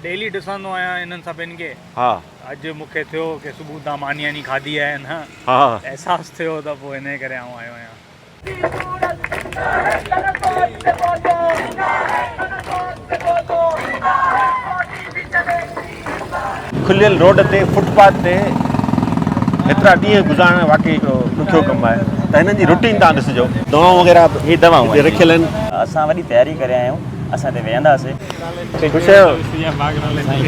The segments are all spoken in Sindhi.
ڊيلي ڏسندو آهيان انهن سڀن کي. ها. اڄ مون کي ٿيو ڪي صبح تان ماني واني کاڌي آهي نه. ها. احساس ٿيو ته پوء انهي ڪري آئون آيو آهيان. کليل روڊ تي فٽ پاٿ تي هيترا ڏينهن گذارڻ واقعي هڪڙو ڏکيو ڪم آهي ته هنن جي روٽين تان ڏسجو. دوائون وغيره به هي دوائون هتي رکيل آهن. اسان وڏي تياري ڪري آيا آهيون. اسان هتي ويهنداسين. خوش آهيو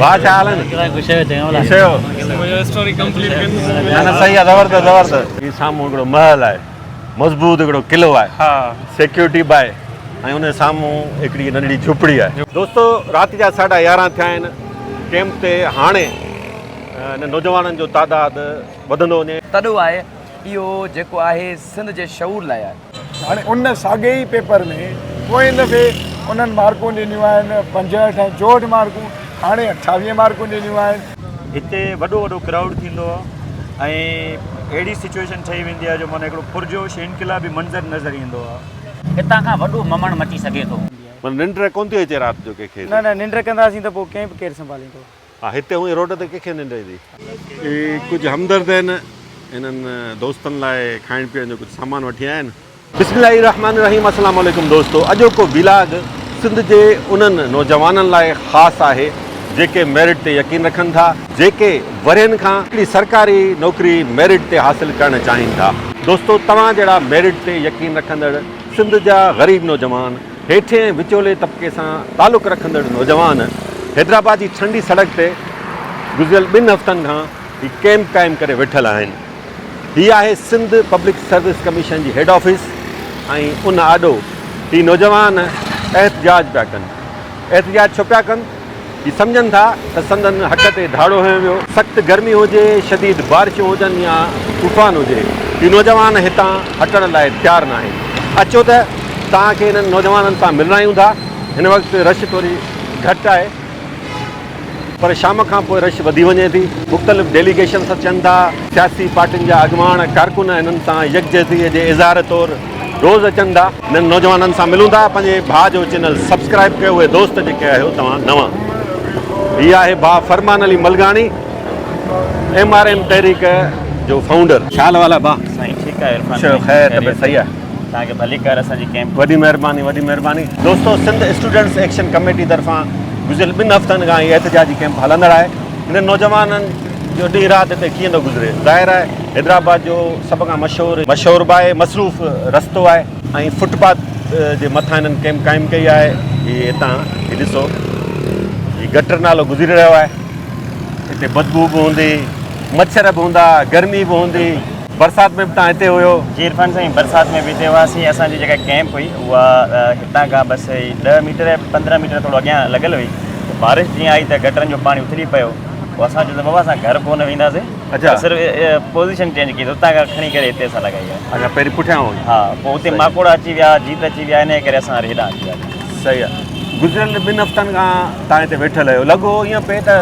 ڀاء ڇا حال آهن؟ خوش آهيو چڱا ڀلا. خوش آهيو؟ نه نه صحيح آهي زبردست زبردست. هي سامهون هڪڙو محل آهي مضبوط هڪڙو قلعو آهي سيڪيورٽي به آهي ۽ ان جي سامهون هڪڙي ننڍڙي جهوپڙي آهي. دوستو رات جا ساڍا يارهن ٿيا آهن ڪيمپ تي هاڻي هن نوجوانن جو تعداد وڌندو وڃي. تڏو آهي اهو جيڪو آهي سنڌ جي شعور لاء آهي. هاڻي ان ساڳئي ئي پيپر ۾ پوئين دفعي انهن مارڪون ڏنيون آهن 65 ۽ 64 مارڪون هاڻي 28 مارڪون ڏنيون آهن. هتي وڏو وڏو ڪرائوڊ ٿيندو آهي ۽ اهڙي سچوئيشن ٺهي ويندي آهي جو معنيٰ هڪڙو پرجوش انقلابي منظر نظر ايندو آهي. هتان کان وڏو ممڻ مچي سگهي ٿو. معنيٰ ننڊ ڪونه ٿي اچي رات جو ڪنهن کي نه نه ننڊ ڪنداسين ته پوء ڪئمپ ڪير سنڀاليندو. ها هتي هونئن روڊ تي ڪنهن کي ننڊ ايندي. هي ڪجهه همدرد آهن هنن دوستن لاء کائڻ پيئڻ جو ڪجهه سامان وٺي آيا آهن. بسم الله الرحمٰن الرحيم السلام عليڪم دوستو اڄوڪو ويلاگ سنڌ جي انهن نوجوانن لاء خاص آهي جيڪي ميرٽ تي يقين رکن ٿا جيڪي ورهين کان هڪڙي سرڪاري نوڪري ميرٽ تي حاصل ڪرڻ چاهين ٿا دوستو توهان جهڙا ميرٽ تي يقين رکندڙ سنڌ جا غريب نوجوان هيٺين ۽ وچولي طبقي سان تعلق رکندڙ نوجوان حيدرآباد جي ٺنڊي سڙڪ تي گذريل ٻن هفتن کان هي ڪئمپ قائم ڪري ويٺل آهن. هي آهي سنڌ پبلڪ سروس ڪميشن جي هيڊ آفيس ۽ ان آڏو هي نوجوان احتجاج پيا ڪن. احتجاج ڇو پيا ڪن؟ هي سمجهن ٿا ته سندن حق تي ڌاڙو هنيو ويو. سخت گرمي هجي، شديد بارشون هجن يا طوفان هجي، هي نوجوان هتان هٽڻ لاء تيار ناهن. اچو ته توهان کي انهن نوجوانن سان ملرايون ٿا. هن وقت رش ٿوري گهٽ آهي. پر شام کان پوء رش وڌي وڃي ٿي. مختلف ڊيليگيشنس اچن ٿا. سياسي پارٽين جا اڳواڻ، ڪارڪن هنن سان يڪجهتي جي اظهار طور روز اچن ٿا. هنن نوجوانن سان ملون ٿا. پنهنجي ڀاء جو چينل سبسڪرائيب ڪيو اهي دوست جيڪي آهيو توهان نوان. هي آهي ڀاء Farman Ali Malgani M R M تحريڪ جو فائونڊر. ڇا حال احوال آهي ڀاء؟ سائين ٺيڪ آهي عرفان خوش آهيو سائين خير طبيعت صحيح آهي. توهان کي ڀليڪار اسان جي ڪيمپ. وڏي مهرباني وڏي مهرباني دوستو سنڌ اسٽوڊنٽس ايڪشن ڪميٽي طرفان گذريل ٻن هفتن کان هي احتجاجي ڪيمپ هلندڙ آهي هنن نوجوانن جو ڏينهن رات هتي ڪيئن ٿو گذري ظاهر آهي حيدرآباد جو سڀ کان مشهور مشهور به آهي مصروف رستو آهي ۽ فٽ پاٿ جي مٿان هنن ڪيمپ قائم ڪئي آهي هي هتان هي ڏسو هي گٽر نالو گذري رهيو آهي هتي بدبو به هوندي مڇر به هوندا گرمي به هوندي برسات ۾ به تان هتي هيو. جي عرفان سائين برسات ۾ به هتي هئاسين اسان جي جيڪا ڪيمپ هئي اها هتان کان بس 10 ميٽر 15 ميٽر ٿورو اڳيان لڳل هئي ته بارش جيئن آئي ته گٽرن جو پاڻي اٿلي پيو پوء اسان چيو ته بابا اسان گهر ڪونه وينداسين اچا صرف پوزيشن چينج ڪئي اتان کان کڻي ڪري هتي اسان لڳائي آهي. اچا پهرين پٺيان هئي. ها پوء اتي ماڪوڙا اچي ويا جيت اچي ويا انهي ڪري اسان وري هيڏانهن اچي وياسين. صحيح آهي گذريل ٻن هفتن کان تان هتي ويٺل آهيو لڳو ائين پئي ته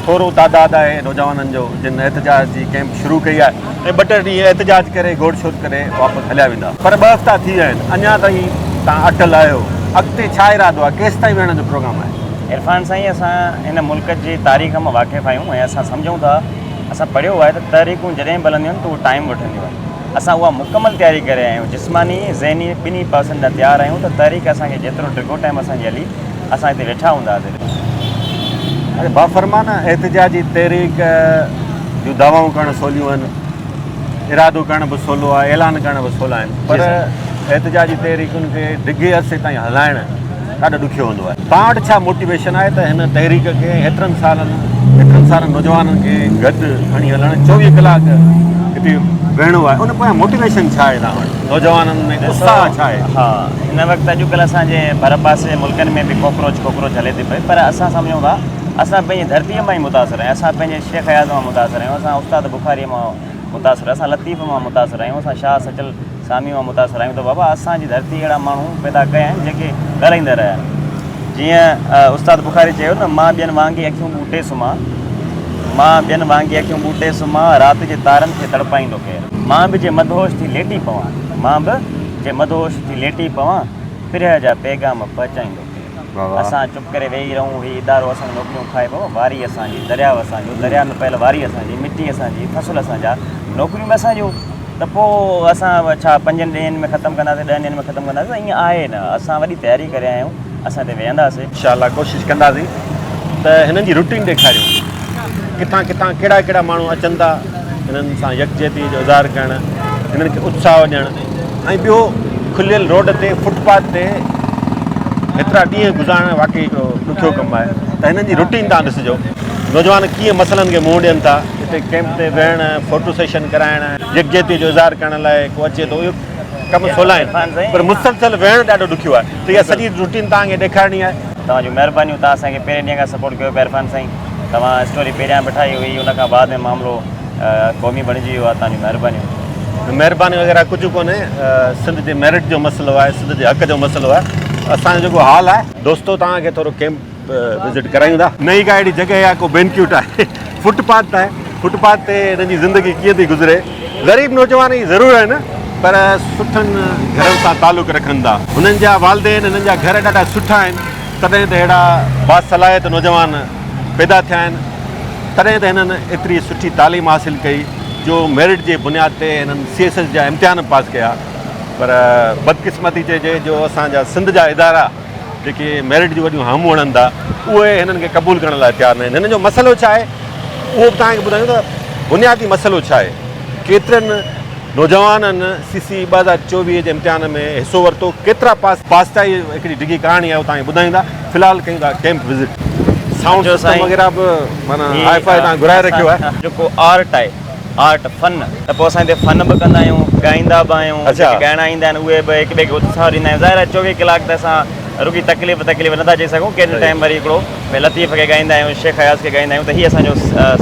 ٿورو تعداد آهي نوجوانن جو جن احتجاج جي ڪئمپ شروع ڪئي آهي ۽ ٻه ٽي ڏينهن احتجاج ڪري گوڙ شور ڪري واپس هليا ويندا پر ٻه هفتا ٿي ويا آهن اڃا تائين توهان اٽل آهيو اڳتي ڇا ارادو آهي ڪيستائين ويهڻ جو پروگرام آهي؟ عرفان سائين اسان هن ملڪ جي تاريخ مان واقف آهيون ۽ اسان سمجهون ٿا اسان پڙهيو آهي ته تحريڪون جڏهن به هلنديون آهن ته اهو ٽائيم وٺنديون آهن اسان اها مڪمل تياري ڪري آيا آهيون جسماني ذهني ٻنهي پاسن ڏانهن تيار آهيون ته تحريڪ اسان کي جيترو ڊگهو ٽائيم اسان جي هلي اسان هتي ويٺا هونداسين. اڙي بافرمان احتجاجي تحريڪ جون دعوائون ڪرڻ سوليون آهن، ارادو ڪرڻ به سولو آهي، اعلان ڪرڻ به سولا آهن پر احتجاجي تحريڪن کي ڊگهي عرصي تائين هلائڻ ڏاڍو ڏکيو هوندو آهي. توهان وٽ ڇا موٽيويشن آهي ته هن تحريڪ کي هيترن سالن هيترن سارن نوجوانن کي گڏ کڻي هلڻ 24 ڪلاڪ هتي ويهڻو آهي ان پويان موٽيويشن ڇا آهي توهان وٽ؟ نوجوانن ۾ اتساهه ڇا آهي؟ ها هن وقت اڄڪلهه اسان جي ڀر پاسي جي ملڪن ۾ به ڪاڪروچ ڪاڪروچ هلي ٿي پئي پر اسان سمجهون ٿا اسان پنهنجي ڌرتيء مان ئي متاثر آهيون اسان پنهنجي شيخ اياز مان متاثر آهيون اسان استاد بخاريء مان متاثر اسان لطيف مان متاثر آهيون اسان شاهه سچل سامي مان متاثر آهيون ته بابا اسان جي ڌرتي اهڙا ماڻهو پيدا ڪيا آهن جيڪي ڳالهائيندا رهيا آهن جيئن استاد بخاري چيو نه مان ٻين وانگي اکيون ٻوٽي سمهان مان ٻين وانگي اکيون ٻوٽي سمهان رات جي تارن کي تڙپائيندو ڪير. مان به جي مدهوش ٿي ليٽي پوان مان به جي مدهوش ٿي ليٽي پوان پرهه جا پيغام پهچائيندو ڪير. اسان چپ ڪري ويهي رهون هي ادارو اسان جون نوڪريون کائي بابا واري اسان جي درياء اسان جو درياء ۾ پيل واري اسان جي مٽي اسان جي فصل اسان جا نوڪريون به اسان جون ته پوء اسان ڇا پنجن ڏينهن ۾ ختم ڪنداسين ڏهن ڏينهن ۾ ختم ڪنداسين ائين آهي نه اسان وڏي تياري ڪري آيا آهيون اسان هتي ويهنداسين. انشاء الله ڪوشش ڪنداسين ته هنن جي روٽين ڏيکاريون ڪٿان ڪٿان ڪهڙا ڪهڙا ماڻهو اچن ٿا هنن سان يڪجهتي جو اظهار ڪرڻ هنن کي اتساهه ڏيڻ ۽ ٻيو کليل روڊ تي فٽ پاٿ تي هيترا ڏينهن گذارڻ واقعي هڪڙو ڏکيو ڪم آهي ته هنن جي روٽين تان ڏسجو نوجوان ڪيئن مسئلن کي منهن ڏين ٿا هتي ڪيمپ تي ويهڻ فوٽو سيشن ڪرائڻ يڪجهتي جو اظهار ڪرڻ لاء ڪو اچي ٿو اهو ڪم سولا آهن پر مسلسل ويهڻ ڏاڍو ڏکيو آهي ته اها سڄي روٽين توهان کي ڏيکارڻي آهي. توهان جون مهربانيون توهان اسان کي پهرين ڏينهن کان سپورٽ ڪيو پيا عرفان سائين توهان اسٽوري پهريان به ٺاهي هئي ان کان بعد ۾ معاملو قومي بڻجي ويو آهي توهان جون مهربانيون. مهرباني وغيره ڪجهه ڪونهي سنڌ جي ميرٽ جو مسئلو آهي سنڌ جي حق جو مسئلو آهي اسان جو جيڪو حال آهي. دوستو توهان کي ٿورو ڪيمپ وزٽ ڪرايون ٿا. نه ئي ڪا اهڙي جڳهه يا ڪو بينڪيوٽ آهي فٽ پاٿ آهي فٽ پاٿ تي هنن جي زندگي ڪيئن ٿي گذري غريب نوجوان ئي ضرور آهن پر سٺن گهرن سان تعلق رکن ٿا هنن جا والدين هنن جا گهر ڏاڍا سٺا آهن تڏهن ته اهڙا باصلاحيت نوجوان پيدا ٿيا آهن تڏهن ته هنن ايتري سٺي تعليم حاصل ڪئي جو ميرٽ جي بنياد تي هنن سي ايس ايس جا امتحان پاس ڪيا پر بدقسمتي چئجي جو اسان جا سنڌ جا ادارا جيڪي ميرٽ جون وڏيون هامون هڻن ٿا اهي هنن کي قبول ڪرڻ لاء تيار نه آهن هنن جو مسئلو ڇا آهي اهو به توهان کي ٻڌايون ته بنيادي مسئلو ڇا آهي ڪيترن نوجوانن سي سي 2024 جي امتحان ۾ حصو ورتو ڪيترا پاس پاس ٿيا هي هڪڙي ڊگهي ڪهاڻي آهي اهو توهان کي ٻڌايون ٿا في الحال ڪيون ٿا ڪيمپ وزٽ سائونڊ سسٽم وغيره به معنيٰ هاء فاء توهان گهرائي رکيو آهي. جيڪو آرٽ آهي آرٽ فن ته پوء اسان هتي فن به ڪندا آهيون ڳائيندا به آهيون جيڪي ڳائڻا ايندا آهن اهي به هڪ ٻئي کي اتساهه ڏيندا آهيون ظاهر آهي 24 ڪلاڪ ته اسان رڳي تڪليف تڪليف نٿا چئي سگهون ڪنهن ٽائيم وري هڪڙو ڀئي لطيف کي ڳائيندا آهيون شيخ اياز کي ڳائيندا آهيون ته هي اسان جو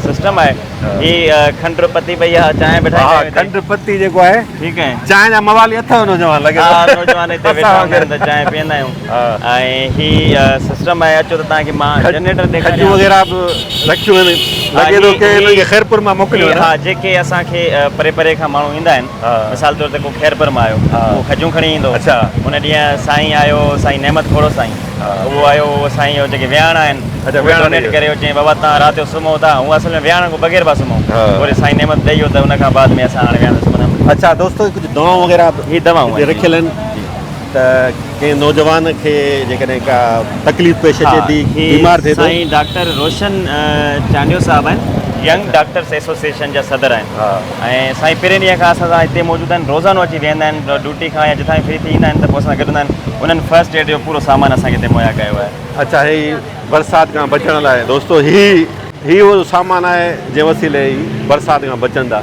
سسٽم آهي هي کنڊ پتي پئي آهي چانهه به ٺاهيندا آهيون کنڊ پتي جيڪو آهي ٺيڪ آهي چانهه جا موالي اٿو نوجوان لڳي ها نوجوان هتي ويٺا هوندا آهن ته چانهه پيئندا آهيون ۽ هي سسٽم آهي اچو ته توهان کي مان جنريٽر ڏيکاريان کجون وغيره به رکيون آهن لڳي ٿو ڪنهن هنن کي خيرپور مان موڪليو آهي ها جيڪي اسان کي پري پري کان ماڻهو ايندا آهن مثال طور تي ڪو خيرپور مان آيو اهو کجون کڻي ايندو ان ڏينهن سائين آيو سائين نعمت کوڙو سائين اهو آيو اهو سائين اهو جيڪي وياڻا آهن اهي ڊونيٽ ڪري چيائين بابا توهان رات جو سمهو ٿا هونء اصل ۾ وياڻن کان بغير پيا سمهون وري سائين نعمت ڏئي ويو ته ان کان بعد ۾ اسان هاڻي وياڻن سمهندا آهيون. اڇا دوستو ڪجهه دوائون وغيره به هي دوائون هتي رکيل آهن ته ڪنهن نوجوان کي جيڪڏهن ڪا تڪليف پيش اچي ٿي بيمار ٿئي ٿو. سائين ڊاڪٽر روشن چانڊيو صاحب آهن ينگ ڊاڪٽرس ايسوسيئيشن جا صدر آهن ۽ سائين پهرين ڏينهن کان اسان سان هتي موجود آهن روزانو اچي ويهندا آهن ڊيوٽي کان يا جتان به فري ٿي ايندا آهن ته پوء اسان سان گڏ هوندا آهن انهن فرسٽ ايڊ جو پورو سامان اسان کي هتي مهيا ڪيو آهي. اڇا هي برسات کان بچڻ لاء دوستو هي هي اهو سامان آهي جنهن وسيلي هي برسات کان بچن ٿا.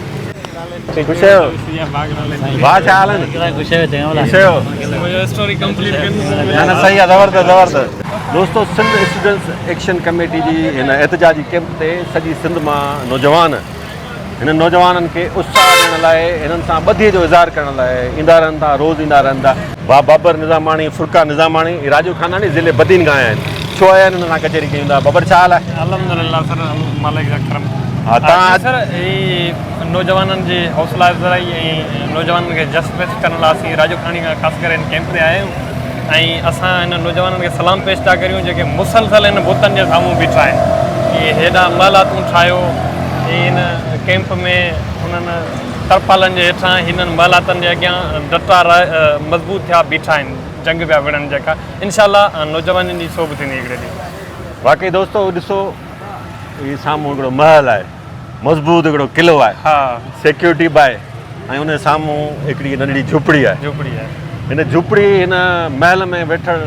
خوش آهيو ڀاء ڇا حال آهن؟ خوش آهيو چڱا ڀلا. خوش آهيو؟ نه نه صحيح آهي زبردست زبردست. دوستو سنڌ اسٽوڊنٽس ايڪشن ڪميٽي جي هن احتجاجي ڪيمپ تي سڄي سنڌ مان نوجوان هنن نوجوانن کي اتساهه ڏيڻ لاء هنن سان ٻڌي جو اظهار ڪرڻ لاء ايندا رهن ٿا روز ايندا رهن ٿا. ڀاء بابر نظاماڻي، فرقان نظاماڻي هي راڄو خانداني ضلعي بدين کان آيا آهن ڇو آيا آهن هنن سان ڪچهري ڪيون ٿا بابر ڇا حال آهي؟ الحمدلله سر مالڪ جا ڪرم. ها تان جي سر هي نوجوانن جي حوصلا افزائي ۽ نوجوانن کي جس پيش ڪرڻ لاء اسين راڄو خاني کان خاص ڪري هن ڪيمپ تي آيا آهيون ۽ اسان هنن نوجوانن کي سلام پيش ٿا ڪريون جيڪي مسلسل هن بتن جي سامهون بيٺا آهن ڪي هيڏا محلاتون ٺاهيو هي هن ڪيمپ ۾ انهن ترپالن جي هيٺان هنن محلاتن جي اڳيان ڊٽا مضبوط ٿيا بيٺا آهن جنگ پيا وڙهن جيڪا انشاء الله نوجوانن جي سوڀ ٿيندي هڪڙي ڏينهن. واقعي دوستو ڏسو هي سامهون هڪڙو محل آهي مضبوط هڪڙو قلعو آهي ها سيڪيورٽي به آهي ۽ ان جي سامهون هڪڙي ننڍڙي جهوپڙي آهي جهوپڙي آهي هن جهوپڙي هن محل ۾ ويٺل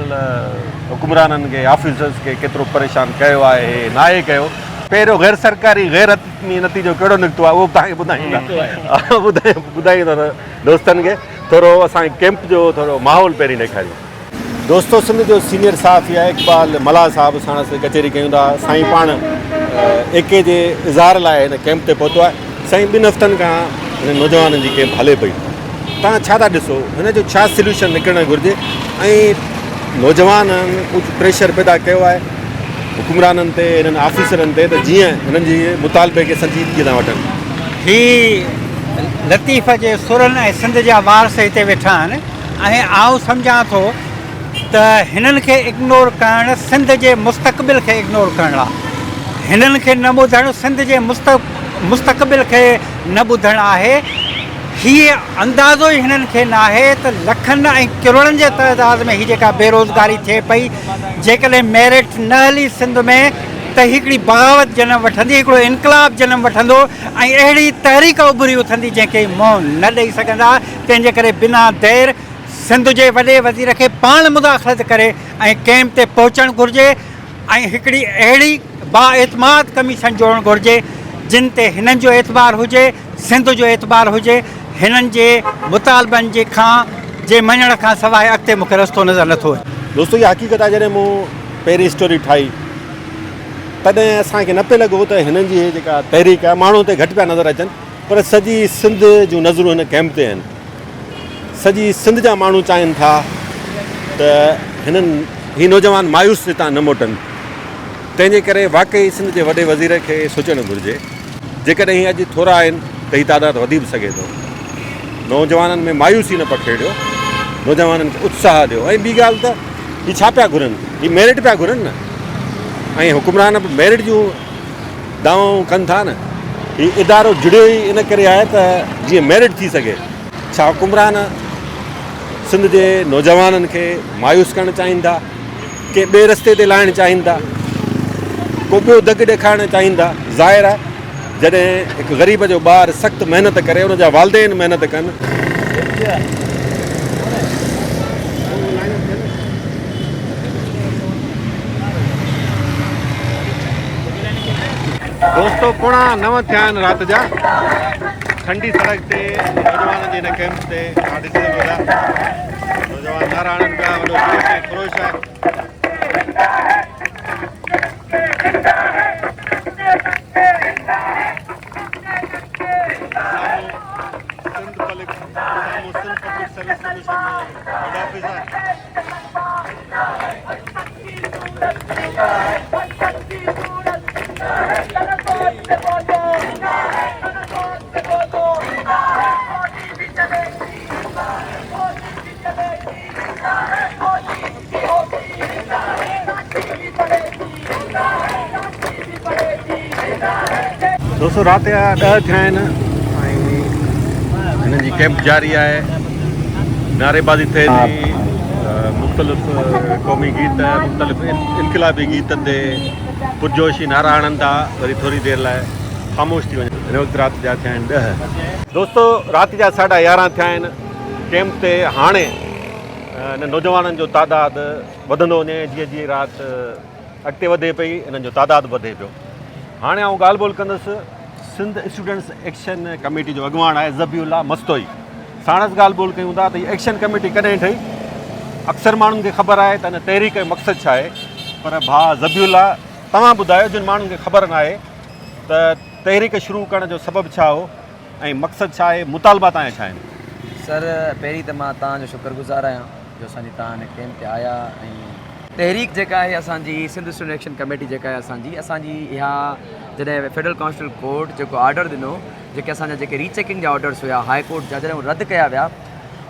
حڪمرانن کي آفيسرز کي ڪيترو پريشان ڪيو آهي ناهي ڪيو پهريون غير سرڪاري غير حتمي نتيجو ڪهڙو نڪتو آهي اهو به توهان کي ٻڌائيندا ٻڌائيندا دوستن کي ٿورو اسان کي ڪيمپ جو ٿورو ماحول پهرين ڏيکاريو. دوستو سنڌ جو سينيئر صحافي آهي اقبال ملاح صاحب ساڻس ڪچهري ڪيون ٿا سائين پاڻ ايڪي جي اظهار لاء هن ڪيمپ تي پهتو آهي سائين ٻن هفتن کان هن نوجوانن جي ڪيمپ هلي پئي توهان ڇا ٿا ڏسو هن جو ڇا سليوشن نڪرڻ گهرجي ۽ نوجوانن ڪجهه پريشر پيدا ڪيو آهي حڪمرانن تي هنن آفيسرن تي ته جيئن هنن جي مطالبي کي سنجيدگي سان وٺن. هي لطيف جي سرن ۽ سنڌ جا وارث هتي ويٺا آهن ۽ آئون سمجهان ٿو ته هنن کي اگنور ڪرڻ سنڌ جي مستقبل کي اگنور ڪرڻ آ. هنن کي نه ٻڌڻ سنڌ جي مستقبل کي نه ٻڌڻ آهي. هي اندازو ئي هنن کي ناهي ته لکن ۽ ڪروڙن جي تعداد ۾ هي جيڪا بيروزگاري ٿئي پئي جيڪڏهن ميرٽ نه هلي سنڌ ۾ ته هڪڙي بغاوت جنم وٺندي هڪڙو انقلاب جنم وٺندو ۽ اهڙي تحريڪ اڀري اٿندي جنهن کي منهن نه ڏئي سگهندا تنهن جي ڪري بنا دير سنڌ جي وڏي وزير کي پاڻ مداخلت ڪري ۽ ڪئمپ تي پهچڻ گهرجي ۽ هڪڙي اهڙي بااعتماد ڪميشن جوڙڻ گهرجي جن تي هنن جو اعتبار هجي، سنڌ جو اعتبار هجي، هنن جي مطالبن جي کان جي مڃڻ کان سواء اڳتي مون کي رستو نظر نٿو اچي. دوستو اها حقيقت آهي جڏهن مون پهرين اسٽوري ٺاهي تڏهن اسان کي نه پئي لڳو ته هنن جي هي جيڪا تحريڪ آهي ماڻهو هتي گهٽ پيا نظر اچن پر سڄي سنڌ جون نظرون هن ڪئمپ تي آهن. سڄي سنڌ جا ماڻهو چاهين ٿا ته هنن هي نوجوان مايوس هتان نه موٽن تنهن جي ڪري واقعي سنڌ جي وڏي وزير کي سوچڻ گهرجي جيڪڏهن هي اڄ ٿورا آهن ته هي تعداد وڌي به سگهي ٿو نوجوانن ۾ مايوسي نه پکيڙيو نوجوانن کي اتساهه ڏيو ۽ ٻي ڳالهه ته هي ڇا پيا گهرن هي ميرٽ پيا گهرن نه ۽ حڪمران به ميرٽ جون دعوائون ڪن ٿا نه، هي ادارو جڙيو ئي ان ڪري آهي ته جيئن ميرٽ ٿي سگهي. ڇا حڪمران سنڌ جي نوجوانن کي مايوس ڪرڻ چاهين ٿا؟ ڪنهن ٻئي رستي تي لاهڻ چاهين ٿا؟ ڪو ٻيو دڳ ڏيکارڻ چاهين ٿا؟ ظاهر آهي جڏهن هڪ غريب جو ٻار سخت محنت ڪري ان جا والدين محنت ڪن، دوستو پوڻا نو ٿيا آهن رات جا ٺنڊي سڙڪ تي نوجوانن جي هن ڪيمپ تي توهان ڏسي سگهو ٿا نوجوان نعرا هڻن پيا وڏو جوش ۽ خروش آهي سنڌ پبلڪ سامهون Sindh public service commission head office آهي. دوستو رات جا ڏهه ٿيا آهن ۽ هنن جي ڪيمپ جاري آهي نعريبازي ٿئي ٿي مختلف قومي گيت مختلف انقلابي گيتن تي پرجوشي نعرا هڻن ٿا وري ٿوري دير لاء خاموش ٿي وڃن هن وقت رات جا ٿيا آهن ڏهه. دوستو رات جا ساڍا يارهن ٿيا آهن ڪيمپ تي هاڻي هن نوجوانن جو تعداد وڌندو وڃي جيئن جيئن رات اڳتي وڌي پئي انهن جو تعداد وڌي پيو هاڻي آئون ڳالهه ٻولهه ڪندس سنڌ اسٽوڊنٽس ايڪشن ڪميٽي جو اڳواڻ آهي ذبيح الله مستوئي ساڻس ڳالهه ٻولهه ڪيون ٿا ته هي ايڪشن ڪميٽي ڪڏهن ٺهي اڪثر ماڻهن کي خبر آهي ته هن تحريڪ جو مقصد ڇا آهي پر ڀاء ذبيح الله توهان ٻڌايو جن ماڻهن کي خبر ناهي ته تحريڪ شروع ڪرڻ جو سبب ڇا هو ۽ مقصد ڇا آهي مطالبا توهان جا ڇا آهن؟ سر پهرين ته مان توهان جو شڪر گذار آهيان جو اسان جي توهان هن ڪيمپ تي آيا ۽ تحريڪ جيڪا آهي اسان جي سنڌ اسٽوڊنٽ ايڪشن ڪميٽي جيڪا آهي اسان جي اسان جي اها جڏهن فيڊرل ڪانسٽيٽيوشنل ڪورٽ جيڪو آرڊر ڏنو جيڪي اسان جا جيڪي ري چيڪنگ جا آرڊرس هيا هاء ڪورٽ جا جڏهن رد ڪيا ويا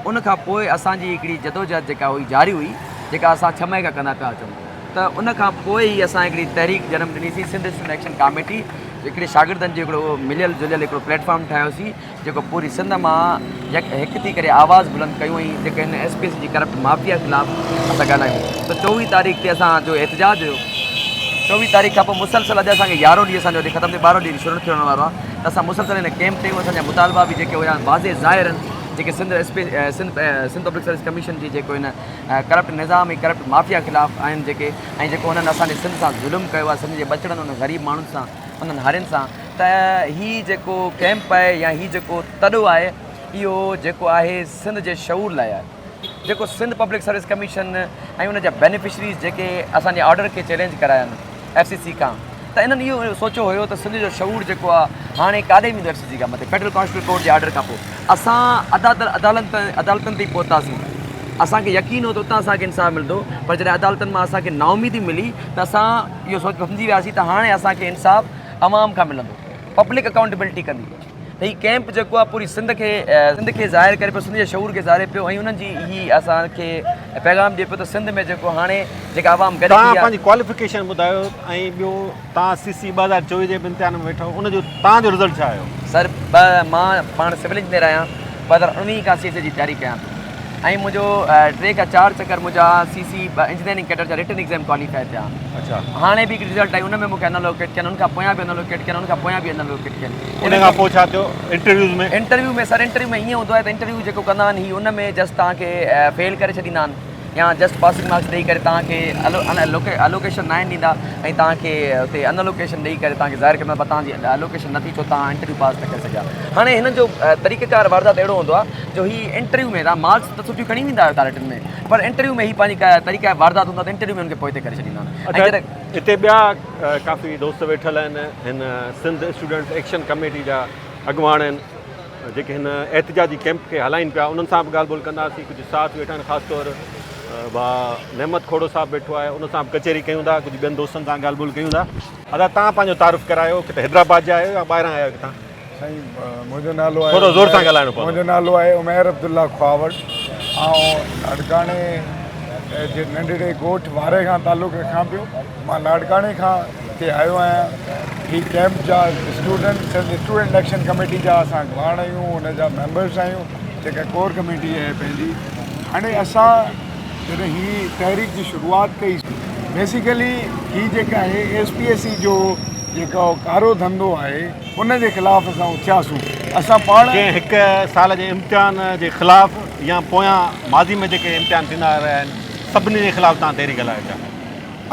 ان کان پوء اسان جي هڪڙي جدوجهد جيڪا هئي جاري هئي جيڪا اسان ڇهه مهيني کان ڪندا پيا اچون ته ان کان پوء ئي اسان هڪڙي تحريڪ جنم ڏنيسين سنڌ اسٽوڊنٽ ايڪشن ڪاميٽي هڪڙي شاگردن جو هڪڙو مليل جليل هڪڙو پليٽ فارم ٺاهيوسين جيڪو پوري سنڌ مان يڪ هڪ ٿي ڪري آواز بلند ڪيون ۽ جيڪي هن ايس پي ايس جي ڪرپٽ مافيا خلاف اسان ڳالهايون ته چوويهه تاريخ تي اسان جو احتجاج هيو چوويهه تاريخ کان پوء مسلسل اڄ اسان کي يارهون ڏينهن اسان جو اڄ ختم ٿي ٻارهون ڏينهن شروع ٿيڻ وارو آهي ته اسان مسلسل هن ڪيمپ تي اسان جا مطالبا به جيڪي هيا واضح ظاهر آهن جيڪي Sindh S P Sindh Sindh public service commission جي جيڪو هن ڪرپٽ نظام ۽ ڪرپٽ مافيا خلاف آهن جيڪي ۽ جيڪو هنن اسان جي سنڌ سان ظلم ڪيو آهي سنڌ جي ٻچڙن انهن غريب ماڻهن سان انهن هارين سان ته هي جيڪو ڪئمپ آهي يا هي جيڪو تڏو آهي اهو جيڪو آهي سنڌ جي شعور لاء آهي جيڪو سنڌ پبلڪ سروس ڪميشن ۽ ان جا بينيفشريز جيڪي اسان جي آرڊر کي چئلينج ڪرايا آهن ايف سي سي کان ته انهن اهو سوچيو هيو ته سنڌ جو شعور جيڪو آهي هاڻي ڪاڏي ويندو ايف سي سي کان مٿي فيڊرل ڪانسٽيٽيوشنل ڪورٽ جي آرڊر کان پوء اسان عدالتن عدالتن تائين پهتاسين اسان کي يقين هو ته اتان اسان کي انصاف ملندو پر جڏهن عدالتن مان اسان کي نااميدي ملي ته اسان اهو سوچ سمجهي وياسين ته هاڻي اسان کي انصاف عوام کان ملندو پبلڪ اڪائونٽيبلٽي ڪندي ته هي ڪيمپ جيڪو آهي پوري سنڌ کي سنڌ کي ظاهر ڪري پيو سنڌ جي شعور کي ظاهر پيو ۽ انهن جي هي اسان کي پيغام ڏي پيو ته سنڌ ۾ جيڪو هاڻي جيڪا عوام گڏ ٿي توهان آهي. پنهنجي ڪواليفڪيشن ٻڌايو ۽ ٻيو توهان سي سي 2024 جي به امتحان ۾ ويٺا هئو ان جو توهان جو رزلٽ ڇا آيو؟ سر مان پاڻ سول انجنيئر آهيان 2019 کان سي سي جي تياري ڪيان پيو ۽ منهنجو ٽي کان چار چڪر منهنجا سي سي انجنيئرنگ ڪيڊر جا رٽن ايگزام ڪواليفائي ٿيا. اڇا. هاڻي به هڪ رزلٽ آئي ان ۾ مونکي ان الوڪيٽ ڪين ان کان پويان به ان الوڪيٽ ڪين ان کان پويان به ان الوڪيٽ ڪين. ان کان پوء ڇا ٿيو انٽرويوز ۾؟ انٽرويو ۾ سر انٽرويو ۾ ائين هوندو آهي ته انٽرويو جيڪو ڪندا آهن هي ان ۾ جسٽ توهان کي فيل ڪري ڇڏيندا آهن يا جسٽ پاسنگ مارڪس ڏئي ڪري توهان کي الوڪيشن ناهن ڏيندا ۽ توهان کي اتي ان الوڪيشن ڏئي ڪري توهان کي ظاهر ڪندا پر توهان جي الوڪيشن نه ٿي ڇو توهان انٽرويو پاس نه ڪري سگهيا. هاڻي هنن جو طريقه ڪار واردات اهڙو هوندو آهي جو هي انٽرويو ۾ توهان مارڪس ته سٺيون کڻي ويندا آهيو توهان رٽن ۾ پر انٽرويو ۾ هي پنهنجي طريقه واردات هوندو آهي ته انٽرويو ۾ هن کي پوئتي ڪري ڇڏيندا آهن ۽ اڇا جڏهن هتي ٻيا ڪافي دوست ويٺل آهن هن سنڌ اسٽوڊنٽس ايڪشن ڪميٽي جا اڳواڻ آهن جيڪي هن احتجاجي ڪيمپ کي هلائين پيا انهن سان به ڳالهه ٻولهه ڪنداسين ڪجهه ساٿ ويٺا آهن خاص طور ڀاء نعمت کوڙو صاحب ويٺو آهي ان سان به ڪچهري ڪيون ٿا ڪجهه ٻين دوستن سان ڳالهه ٻولهه ڪيون ٿا ادا تان پنهنجو تعارف ڪرايو ڪٿي حيدرآباد جا آهيو يا ٻاهران آيا آهيو ڪٿان؟ سائين منهنجو نالو آهي ٿورو زور سان ڳالهائڻو پوندو. منهنجو نالو آهي عمير عبدالله خواوڙ آئون لاڙڪاڻي جي ننڍڙي ڳوٺ واري کان تعلق رکان پيو مان لاڙڪاڻي کان هتي آيو آهيان هي ڪيمپ جا student Sindh student action committee جا اسان اڳواڻ آهيون ان جا ميمبرس آهيون جيڪا ڪور ڪميٽي آهي پنهنجي هاڻي اسان جڏهن هي تحريڪ جي شروعات ڪئي بيسيڪلي هي جيڪا آهي ايس پي ايس سي جو جيڪو ڪارو ڌنڌو آهي ان جي خلاف اسان اٿياسون اسان پاڻ ڪنهن هڪ سال جي امتحان جي خلاف يا پويان ماضي ۾ جيڪي امتحان ٿيندا رهيا آهن سڀني جي خلاف توهان تحريڪ هلايو پيا.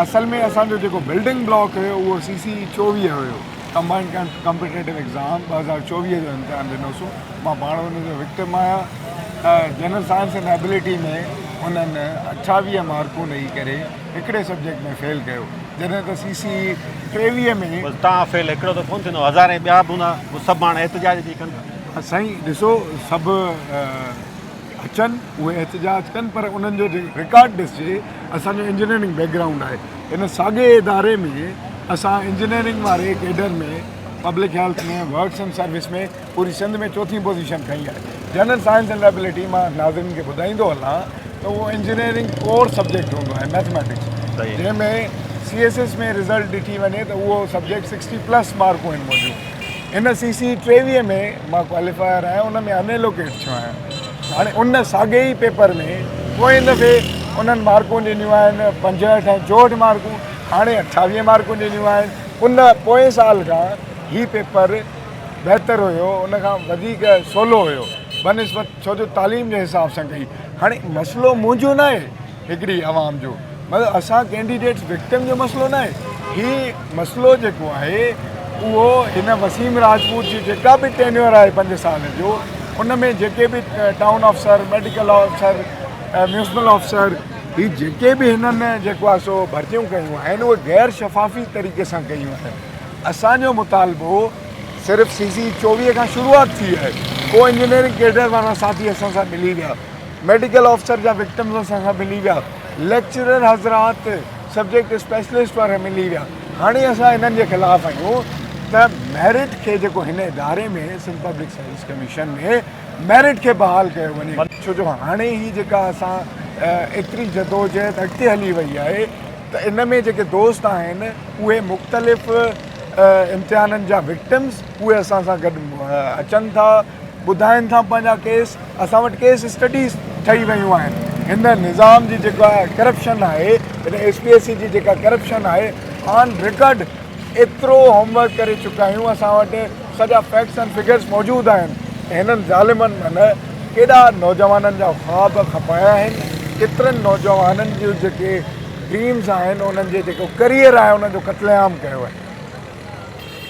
اصل ۾ اسان جو جيڪو بلڊنگ بلاڪ هيو اهو سي سي 24 هيو ڪمبائنڊ ڪمپيٽيٽو ايگزام 2024 جو امتحان ڏنوسون مان پاڻ ان جو وڪٽم آهيان جنرل سائنس اينڊ ايبلٽي ۾ انهن 28 مارڪون ڏئي ڪري هڪڙي سبجيڪٽ ۾ فيل ڪيو جڏهن ته سي سي 23 ۾. بس تان فيل هڪڙو ته ڪونه ٿيندو هزارين ٻيا به هوندا هو سڀ هاڻ احتجاج اچي ڪن. سائين ڏسو سڀ اچن اهي احتجاج ڪن پر انهن جو رڪارڊ ڏسجي اسان جو انجنيئرنگ بيڪ گرائونڊ آهي ان ساڳئي اداري ۾ اسان انجنيئرنگ واري cadre ۾ public health ۾ works and service ۾ پوري سنڌ ۾ چوٿين پوزيشن کنئي آهي. جنرل سائنس اينڊ ايبلٽي مان ناظرين کي ٻڌائيندو هلان ته اهو انجنيئرنگ ڪور سبجيڪٽ هوندو آهي ميٿميٽڪس جنهن ۾ سي ايس ايس ۾ رزلٽ ڏٺي وڃي ته اهو سبجيڪٽ 60 پلس مارڪون آهن منهنجون هن سي سي 23 ۾ مان ڪواليفائر آهيان ان ۾ ان ايلوڪيٽ ٿيو آهيان هاڻي ان ساڳئي ئي پيپر ۾ پوئين دفعي انهن مارڪون ڏنيون آهن 65 ۽ 64 مارڪون هاڻي 28 مارڪون ڏنيون آهن ان پوئين سال کان هي پيپر بهتر هيو ان کان وڌيڪ سولو هيو بنسبت ڇو جو تعليم جي حساب سان ڪئي هاڻي مسئلو منهنجو نه آهي هڪڙي عوام جو مطلب اسان ڪينڊيڊيٽس وڪٽم جو مسئلو نه آهي هي مسئلو جيڪو آهي اهو هن وسيم راجپوت جي جيڪا به ٽينيور آهي 5 سال جو ان ۾ جيڪي به town officer medical officer municipal officer هي جيڪي به هنن جيڪو آهي سو ڀرتيون ڪيون آهن اهي غير شفافي طريقي سان ڪيون آهن اسان جو مطالبو صرف سي سي 24 کان شروعات ٿي آهي ڪو انجنيئرنگ ڪيڊر وارا ساٿي اسان سان ملي ويا ميڊيڪل آفيسر جا وڪٽمز اسان سان ملي ويا ليڪچرر حضرات سبجيڪٽ اسپيشلسٽ وارا ملي ويا هاڻي اسان انهن جي خلاف آهيون ته ميرٽ کي جيڪو هن اداري ۾ Sindh public service commission ۾ merit کي بحال ڪيو وڃي ڇو جو هاڻي هي جيڪا اسان ايتري جدوجهد اڳتي هلي وئي آهي ته ان ۾ جيڪي دوست آهن اهي مختلف امتحانن جا وڪٽمز اهي اسان سان گڏ اچن ٿا ٻڌائن ٿا پنهنجا ڪيس اسان وٽ ڪيس اسٽڊيز ٺهي ويون آهن هن نظام جي جيڪا ڪرپشن آهي هن ايس پي ايس سي جي جيڪا ڪرپشن آهي آن رڪارڊ ايترو هوم ورڪ ڪري چڪا آهيون اسان وٽ سڄا فيڪٽس اينڊ فگرز موجود آهن هنن ظالمن من ڪيڏا نوجوانن جا خواب کپايا آهن ڪيترن نوجوانن جون جيڪي ڊريمز آهن انهن جي جيڪو ڪريئر آهي انهن جو قتل عام ڪيو آهي.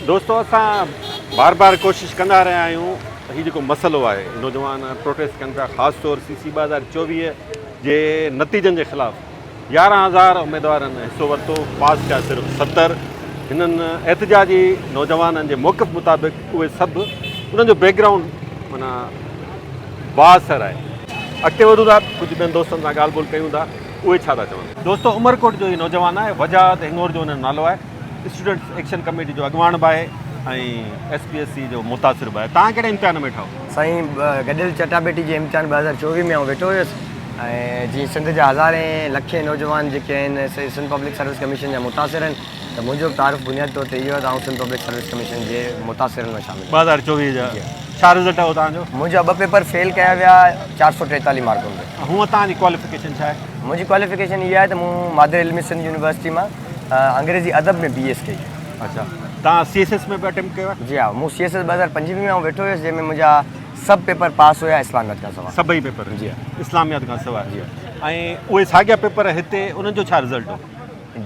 دوستو اسان بار بار ڪوشش ڪندا رهيا آهيون ته هي جيڪو مسئلو آهي نوجوان پروٽيسٽ ڪن پيا خاص طور سي سي 2024 جي نتيجن جي خلاف 11,000 اميدوارن حصو ورتو پاس ٿيا صرف 70 هنن احتجاجي نوجوانن جي موقف مطابق اهي سڀ انهن جو بيڪ گرائونڊ معنيٰ بااثر آهي اڳتي وڌون ٿا ڪجهه ٻين دوستن سان ڳالهه ٻولهه ڪيون ٿا اهي ڇا ٿا چون. دوستو عمرڪوٽ جو هي نوجوان آهي وجاهت هڱورجو هن جو نالو آهي اسٽوڊنٽس ايڪشن ڪميٽي جو اڳواڻ به آهي ۽ ايس پي ايس سي جو متاثر به آهي. توهان ڪهڙي امتحان ۾ ويٺا هئو؟ سائين گڏيل چٽاڀيٽي جي امتحان 2024 ۾ آئون ويٺو هيس ۽ جيئن سنڌ جا هزارين لکين نوجوان جيڪي آهن سي سنڌ پبلڪ سروس ڪميشن جا متاثر آهن ته منهنجو به تعارف بنيادي طور تي اهو آهي ته آئون سنڌ پبلڪ سروس ڪميشن جي متاثرن مان شامل آهيان. 2024 جا ڇا رزلٽ آيو توهان جو؟ منهنجا ٻه پيپر فيل ڪيا ويا 443 مارڪن تي. هونء توهان جي ڪواليفڪيشن ڇا آهي؟ منهنجي ڪواليفڪيشن اها آهي ته مون مادر علمي سنڌ يونيورسٽي مان انگريزي ادب ۾ بي ايس ڪئي. اڇا توهان سي ايس ايس ۾ به اٽيمپٽ ڪيو آهي؟ جي ها مون سي ايس ايس 2025 ۾ آئون ويٺو هيس جنهن ۾ منهنجا سڀ پيپر پاس هيا اسلاميات کان سواء. سڀئي پيپر جي ها. اسلاميات کان سواء. جي ها. ۽ اهي ساڳيا پيپر هتي انهن جو ڇا رزلٽ هو؟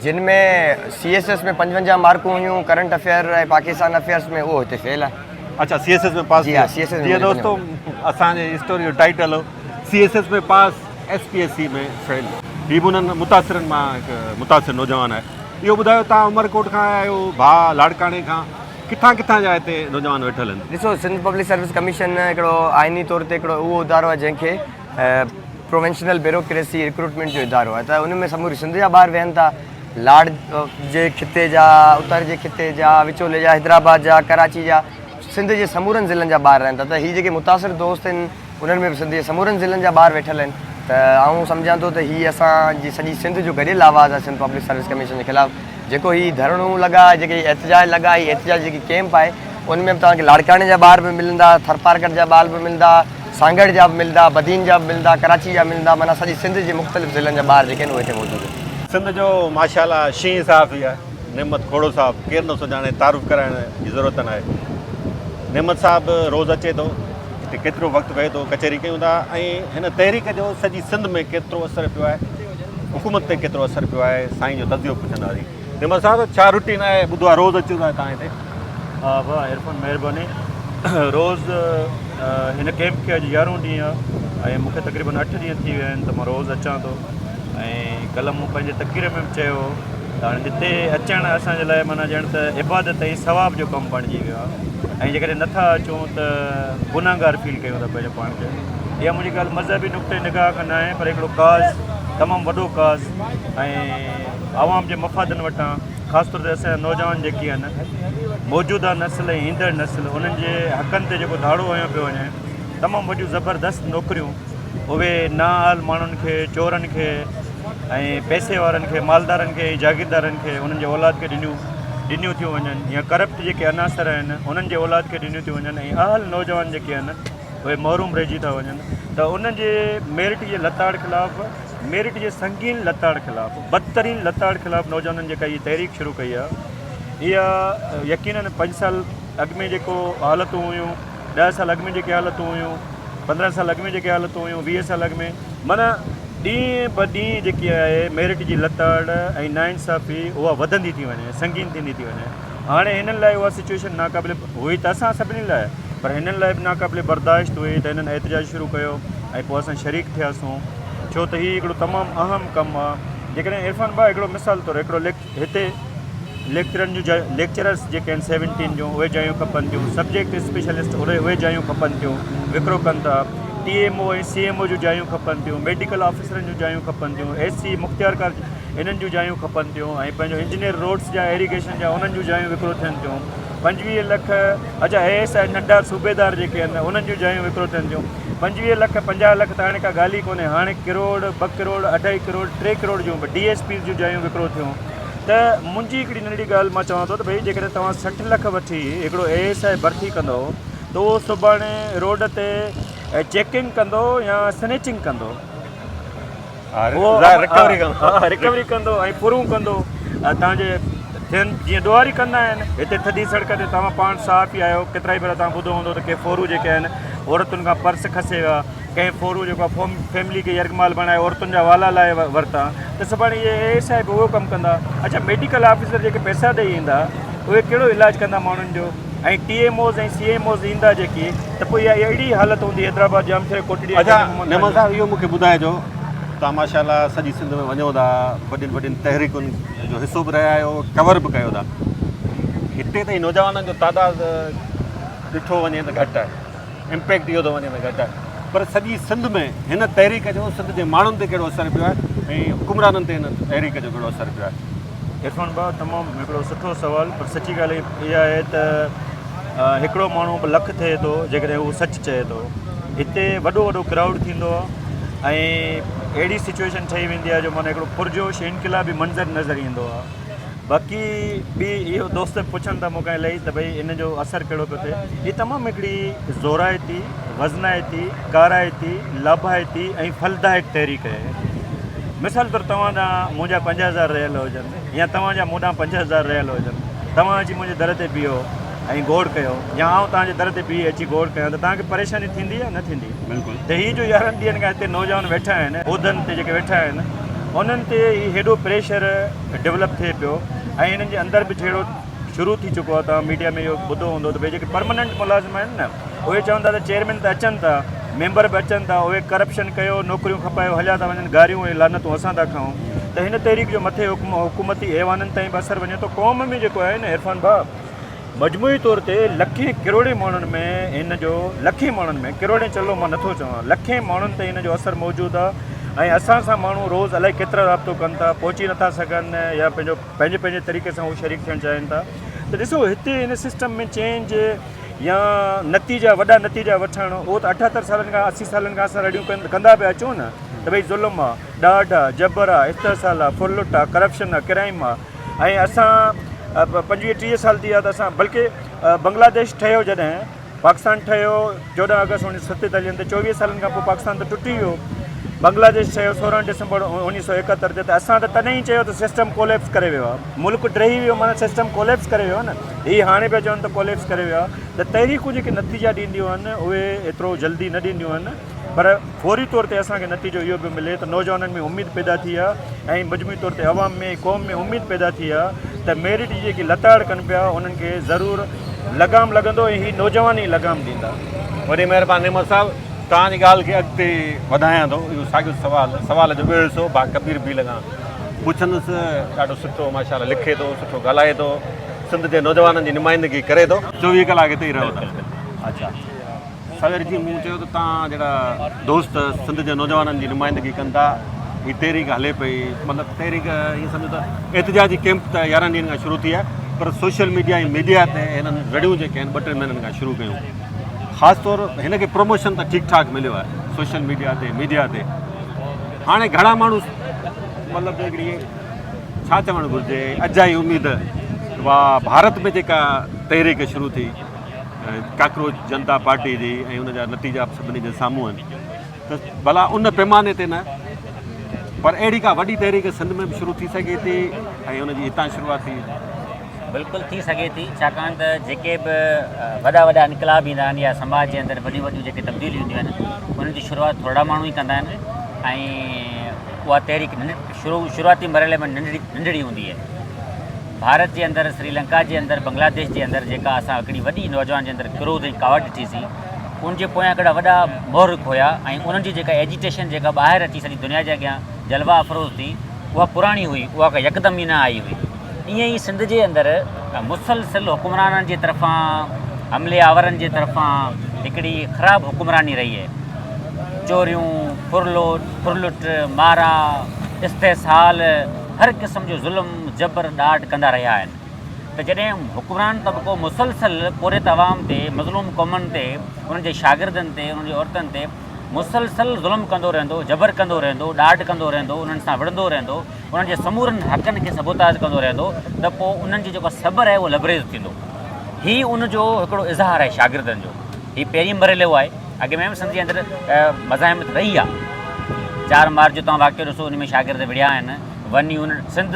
جن ۾ سي ايس ايس ۾ 55 مارڪون هيون ڪرنٽ افيئر ۽ پاڪستان افيئرس ۾ اهو هتي فيل آهي. اڇا سي ايس ايس ۾ پاس جي ها سي ايس ايس ۾ جي دوستو اسان جي اسٽوري جو ٽائيٽل هو C S S ۾ pass S P S C ۾ fail. هي به انهن متاثرن مان هڪ متاثر نوجوان آهي. اهو ٻڌايو توهان عمرڪوٽ کان آيا آهيو ڀاء لاڙڪاڻي کان ڪٿان ڪٿان جا هتي نوجوان ويٺل آهن؟ ڏسو سنڌ پبلڪ سروس ڪميشن هڪڙو آئيني طور تي هڪڙو اهو ادارو آهي جنهن کي پروونشنل بيروڪريسي رڪروٽمينٽ جو ادارو آهي ته ان ۾ سموري سنڌ جا ٻار ويهن ٿا لاڙ جي خطي جا اتر جي خطي جا وچولي جا حيدرآباد جا ڪراچي جا سنڌ جي سمورن ضلعن جا ٻار رهن ٿا ته هي جيڪي متاثر دوست آهن انهن ۾ به سنڌ جي سمورن ضلعن جا ٻار ويٺل آهن ته آئون سمجهان ٿو ته هي اسان جي سڄي سنڌ جو گڏيل آواز آهي سنڌ پبلڪ سروس ڪميشن جي خلاف جيڪو هي ڌرڻو لڳا جيڪي هي احتجاج لڳا هي احتجاج جيڪي ڪيمپ آهي ان ۾ به توهان کي لاڙڪاڻي جا ٻار به ملندا ٿرپارڪر جا ٻار به ملندا سانگهڙ جا به ملندا بدين جا به ملندا ڪراچي جا ملندا معنيٰ سڄي سنڌ جي مختلف ضلعن جا ٻار جيڪي آهن اهي هتي موجود آهن. سنڌ جو ماشاء الله شينهن صحافي آهي نعمت کوڙو صاحب ڪير نه سڃاڻي تعارف ڪرائڻ جي ضرورت ناهي نعمت صاحب روز اچي ٿو هتي ڪيترو وقت ويهي ٿو ڪچهري ڪيون ٿا ۽ هن تحريڪ جو سڄي سنڌ ۾ ڪيترو اثر پيو آهي حڪومت تي ڪيترو اثر پيو آهي سائين جو تجزيو پڇنداسين نعمت صاحب ڇا روٽين آهي ٻڌو آهي روز اچون ٿا تان هتي. ها ڀاء عرفان مهرباني روز هن ڪيمپ کي اڄ يارهون ڏينهن آهي ۽ مونکي تقريبن اٺ ڏينهن ٿي ويا آهن ته مان روز اچان ٿو ۽ ڪلهه مون پنهنجي تقرير ۾ به چيو هو ته هاڻي هتي اچڻ اسان جي لاء معنيٰ ڄڻ ته عبادت ۽ ثواب جو ڪم بڻجي ويو آهي ۽ جيڪڏهن نٿا اچون ته گنهگار فيل ڪيون ٿا پنهنجو پاڻ کي. اها منهنجي ڳالهه مذهبي نقطه نگاهه کان ناهي پر هڪڙو ڪاز تمام وڏو ڪاز ۽ عوام جي مفادن وٽان خاص طور تي اسان جا نوجوان جيڪي آهن موجوده نسل ۽ ايندڙ نسل انهن جي حقن تي جيڪو ڌاڙو هنيو پيو وڃي تمام وڏيون زبردست نوڪريون اهي نااهل ماڻهن کي، چورن کي ۽ پئسي وارن کي، مالدارن کي ۽ جاگيردارن کي انهن جي اولاد کي ڏنيون ڏنيون ٿيون وڃن يا ڪرپٽ جيڪي عناصر آهن انهن جي اولاد کي ڏنيون ٿيون وڃن ۽ اهل نوجوان جيڪي آهن اهي محروم رهجي ٿا وڃن ته ان جي ميرٽ جي لتاڙ خلاف ميرٽ جي سنگين لتاڙ خلاف بدترين لتاڙ خلاف نوجوانن جيڪا هي تحريڪ شروع ڪئي آهي اها يقينن پنج سال اڳ ۾ جيڪو حالتون هيون ڏهه سال اڳ ۾ جيڪي حالتون هيون، 15 سال اڳ ۾ جيڪي حالتون هيون، 20 سال اڳ ۾، معنيٰ ڏينهن به ڏينهن جيڪي آهي ميرٽ جي لتاڙ ۽ ناانصافي اها وڌندي ٿي وڃي، سنگين ٿيندي ٿي وڃي. هاڻي هنن لاء اها سچوئيشن ناقابل هئي ته اسان سڀني لاء پر هنن لاء به ناقابل برداشت هئي ته هنن احتجاج شروع ڪيو ۽ پوء اسان شريڪ ٿياسون ڇو ته هي هڪڙو تمام اهم ڪم آهي. جيڪڏهن عرفان ڀاء هڪڙو مثال طور هڪڙو ليڪ. هتي ليڪچرن جون جايون ليڪچررس جيڪي آهن سيونٽين جون اهي جايون کپن ٿيون سبجيڪٽ اسپيشلسٽ اهي اهي جايون کپن ٿيون وڪرو ڪن ٿا T M O ۽ C M O جون جايون کپن ٿيون ميڊيڪل آفيسرن جون جايون کپن ٿيون ايس سي مختيارڪار انهن جون جايون کپن ٿيون ۽ پنهنجو انجنيئر روڊس جا ايريگيشن جا انهن جون جايون وڪرو ٿين ٿيون 25 لک اڇا اي ايس I ننڍا صوبيدار جيڪي آهن انهن جون جايون وڪرو ٿين ٿيون 25 لک 50 لک ته هاڻي ڪا ڳالهه ئي ڪونهي هاڻي ڪروڙ ٻه ڪروڙ اڍائي ڪروڙ ٽي ڪروڙ جون به ڊي ايس پيز جون جايون وڪرو ٿيون ته منهنجي هڪڙي ننڍڙي ڳالهه مان چوان ٿو ته ڀئي جيڪڏهن توهان 60 لک وٺي هڪڙو اي ايس I ڀرتي ڪندو ته اهو سڀاڻي روڊ تي چيڪنگ ڪندو يا سنيچنگ ڪندو؟ رڪوري ڪندو ۽ ڦرون ڪندو تان جي ٿين جيئن ڏوهاري ڪندا آهن هتي ٿڌي سڙڪ تي توهان پاڻ صحافي آهيو ڪيترائي ڀيرا توهان ٻڌو هوندو ته ڪي ڦورو جيڪي آهن عورتن کان پرس کسي ويا ڪنهن ڦورو جيڪو آهي فيملي کي يرغمال بڻائي عورتن جا والا لاهي ورتا ته سڀاڻي اهي اي ايس I به اهو ڪم ڪندا اڇا ميڊيڪل آفيسر جيڪي پئسا ڏئي ايندا اهي ڪهڙو علاج ڪندا ماڻهن جو ۽ T M Os ۽ C M Os ايندا جيڪي ته پوء اها اهڙي حالت هوندي حيدرآباد ڄامشوري ڪوٽڙي اڇا نعمت صاحب اهو مونکي ٻڌائجو توهان ماشاء الله سڄي سنڌ ۾ وڃو ٿا وڏين وڏين تحريڪن جو حصو به رهيا آهيو ڪور به ڪيو ٿا هتي ته نوجوانن جو تعداد ڏٺو وڃي ته گهٽ آهي امپيڪٽ اهو ٿو وڃي ته گهٽ آهي پر سڄي سنڌ ۾ هن تحريڪ جو سنڌ جي ماڻهن تي ڪهڙو اثر پيو آهي ۽ حڪمرانن تي هن تحريڪ جو ڪهڙو اثر پيو آهي. عرفان ڀاء تمام هڪڙو سٺو سوال پر سچي ڳالهه اها آهي ته هڪڙو ماڻهو به لک ٿئي ٿو جيڪڏهن هو سچ چئي ٿو. هتي وڏو وڏو ڪرائوڊ ٿيندو آهي ۽ اهڙي سچويشن ٺهي ويندي آهي جو معنيٰ هڪڙو پرجوش انقلابي منظر نظر ايندو آهي. باقي ٻي اهو دوست پڇن ٿا مون کان الائي ته ڀئي ان جو اثر ڪهڙو پيو ٿئي. هي تمام هڪڙي زورائتي، وزنائتي، ڪارائتي، لاڀائتي ۽ ڦلدائڪ تحريڪ آهي. مثال طور توهان ڏانهن منهنجا 5000 رهيل هجن يا توهان جا مون ڏانهن 5000 رهيل هجن، توهان اچي منهنجي در تي بيهو ۽ گوڙ ڪيو يا آئون توهان جي در تي بيهي اچي گوڙ ڪيان ته توهان کي پريشاني ٿيندي يا نه ٿيندي؟ بلڪل. ته هي جو 11 ڏينهن کان هتي نوجوان ويٺا آهن، عهدن تي جيڪي ويٺا آهن، انهن تي هي هيڏو پريشر ڊولپ ٿئي پيو ۽ هنن جي اندر به جهيڙو شروع ٿي چڪو آهي. توهان ميڊيا ۾ اهو ٻڌو هوندو ته ڀئي جيڪي پرمننٽ ملازم آهن نه اهي چون ٿا ته چيئرمين ته اچن ٿا، ميمبر به اچن ٿا، اهي ڪرپشن ڪيو، نوڪريون کپايو هليا ٿا وڃن، گاريون ۽ لعنتون اسان ٿا کائون. ته هن تحريڪ جو مٿي حڪومتي ايوانن تائين به اثر وڃي ٿو. قوم ۾ جيڪو آهي نه عرفان ڀاء مجموعي طور تي لکين ڪروڙين ماڻهن ۾ هن جو لکين ماڻهن ۾ ڪروڙين چلو مان نٿو چوان لکين ماڻهن تي هن جو اثر موجود آهي ۽ اسان سان ماڻهو روز الائي ڪيترا رابطو ڪن ٿا پهچي نٿا سگهن يا پنهنجو پنهنجي پنهنجي طريقي سان هو شريڪ ٿيڻ چاهين ٿا ته ڏسو هتي هن سسٽم ۾ چينج يا نتيجا وڏا نتيجا وٺڻ اهو ته 78 سالن کان 80 سالن کان اسان رڙيون ڪندا پيا اچون نه ته ڀئي ظلم آ ڏاڍ آ جبر آ استحصال آ ڦرلٽ آ ڪرپشن آ ڪرائيم آ ۽ اسان 25 30 سال ٿي ويا ته اسان بلڪه بنگلاديش ٺهيو جڏهن پاڪستان ٺهيو 14 آگسٽ 1947 تي 24 سالن کان پوء پاڪستان ته ٽٽي ويو بنگلاديش ٺهيو 16 ڊسمبر 1971 تي ته اسان ته تڏهن ئي چيو ته سسٽم ڪوليپس ڪري ويو آهي ملڪ ڊهي ويو معنيٰ سسٽم ڪوليپس ڪري ويو آهي نه هي هاڻي پيا چون ته ڪوليپس ڪري ويو آهي ته تحريڪون جيڪي نتيجا ڏينديون آهن اهي ايترو جلدي نه ڏينديون آهن پر فوري طور تي اسان کي نتيجو اهو پيو ملي ته نوجوانن ۾ اميد پيدا ٿي آهي ۽ مجموعي طور تي عوام ۾ قوم ۾ اميد پيدا ٿي آهي ته ميرٽ جي جيڪي لتاڙ ڪن پيا انهن کي ضرور لگام لڳندو ۽ هي نوجوان ئي لگام ڏيندا. وڏي مهرباني نعمت صاحب توهان جي ڳالهه کي اڳتي وڌايان ٿو اهو ساڳيو سوال سوال جو ٻيو حصو ڀاء ڪبير ڀيل کان پڇندس ڏاڍو سٺو ماشاء الله لکي ٿو سٺو ڳالهائي ٿو سنڌ جي نوجوانن جي نمائندگي ڪري ٿو. 24 ڪلاڪ هتي ئي رهو ٿا. اڇا سوير جيئن مون چيو ته توهان جهڙا دوست سنڌ جي نوجوانن جي نمائندگي ڪن ٿا، هي تحريڪ هلي پئي، مطلب تحريڪ ائين سمجهو ته احتجاجي ڪيمپ ته 11 ڏينهن کان شروع ٿي آهي پر سوشل ميڊيا ۽ ميڊيا تي هنن رڙيون جيڪي آهن ٻه ٽن مهينن کان شروع ڪيون، خاص طور هن کي پروموشن ته ٺيڪ ٺاڪ مليو آهي سوشل ميڊيا تي ميڊيا تي، هاڻي گهڻا ماڻهو مطلب هڪڙي ڇا چوڻ گهرجي اجائي اميد واهه ڀارت ۾ جيڪا تحريڪ شروع ٿي. ڪاڪروچ جنتا پارٽي جي ۽ ان جا نتيجا به سڀني جي سامهون آهن ته ڀلا ان پيماني تي نه پر اهڙي ڪا وڏي تحريڪ سنڌ ۾ به شروع ٿي سگهي ٿي ۽ ان جي هتان شروعات ٿي. بلڪل ٿي سگهي ٿي ڇاڪاڻ ته جيڪي به وڏا وڏا انقلاب ايندا آهن يا سماج جي اندر وڏيون وڏيون جيڪي تبديليون اينديون آهن انهن جي شروعات ٿورڙا ماڻهو ئي ڪندا آهن ۽ اها تحريڪ شروع شروعاتي مرحلي ۾ ننڍڙي ننڍڙي هوندي آهي. ڀارت جي اندر، سري لنڪا جي اندر، بنگلاديش جي اندر جيڪا اسان هڪڙي وڏي نوجوان جي اندر ڪروڌ ۽ ڪاوڙ ڏٺي سين، ان جي پويان هڪڙا وڏا محرڪ هيا ۽ انهن جي جيڪا ايجيٽيشن جيڪا ٻاهر اچي سڄي دنيا جي اڳيان جلوه افروز ٿي، اها پراڻي هئي، اها ڪا يڪدم ئي نه آئي هئي. ائين ئي سنڌ جي اندر مسلسل حڪمرانن جي طرفان، حملي آورن جي طرفان هڪڙي خراب حڪمراني رهي آهي. چوريون، ڦرلوٽ، ڦرلٽ، مارا، استحصال، هر قسم جو ظلم، جبر، ڏاڍ ڪندا رهيا آهن ته جڏهن حڪمران طبقو مسلسل پورهيت عوام تي، مظلوم قومن تي، انهن جي شاگردن تي، انهن جي عورتن تي مسلسل ظلم ڪندو رهندو، جبر ڪندو رهندو، ڏاڍ ڪندو رهندو، انهن سان وڙهندو رهندو، انهن جي سمورن حقن کي سبوتاز ڪندو رهندو ته پوء انهن جي جيڪو صبر آهي اهو لبريز ٿيندو. هي ان جو هڪڙو اظهار آهي شاگردن جو. هي پهرين مرحلو آهي. اڳ ۾ به سنڌ جي اندر مزاحمت رهي آهي. 4 مارچ جو توهان واقعو ڏسو ان ۾ شاگرد وڙهيا آهن. ون يونٽ سنڌ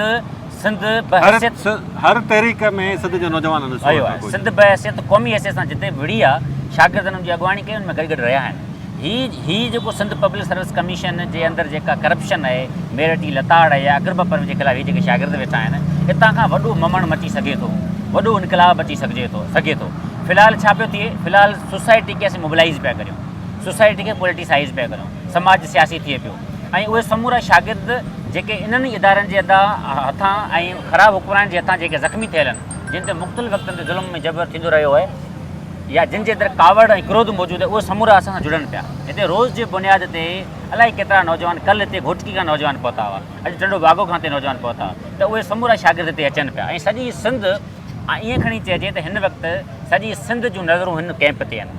سنڌ بحيثيت هر تحريڪ ۾ سنڌ جي نوجوانن حصو ورتو. سنڌ بحيثيت قومي حيثيت سان جتي به وڙهي آهي شاگردن ان جي اڳواڻي ڪئي ان ۾ گڏ گڏ رهيا آهن. هي هي جيڪو سنڌ پبلڪ سروس ڪميشن جي اندر جيڪا ڪرپشن آهي، ميرٽ جي لتاڙ آهي يا اقربا پروري جي خلاف هي جيڪي شاگرد ويٺا آهن اتان کان وڏو ممڻ مچي سگهي ٿو، وڏو انقلاب اچي سگهجي ٿو سگهي ٿو. في الحال ڇا پيو ٿئي؟ في الحال سوسائٽي کي اسين موبلائيز پيا ڪريون، سوسائٽي کي پوليٽيسائيز پيا ڪريون، سماج سياسي ٿئي پيو ۽ اهي سمورا شاگرد جيڪي انهن ئي ادارن جي هٿان ۽ خراب حڪمرانن جي هٿان جيڪي زخمي ٿيل آهن، جن تي مختلف وقتن تي ظلم ۽ جبر ٿيندو رهيو آهي يا جن جي اندر ڪاوڙ ۽ ڪروڌ موجود آهي، اهي سمورا اسان سان جڙن پيا. هتي روز جي بنياد تي الائي ڪيترا نوجوان ڪلهه هتي گهوٽڪي کان نوجوان پهتا هئا، اڄ ٽنڊو باگو کان هتي نوجوان پهتا ته اهي سمورا شاگرد هتي اچن پيا ۽ سڄي سنڌ ۽ ائين کڻي چئجي ته هن وقت سڄي سنڌ جون نظرون هن ڪئمپ تي آهن،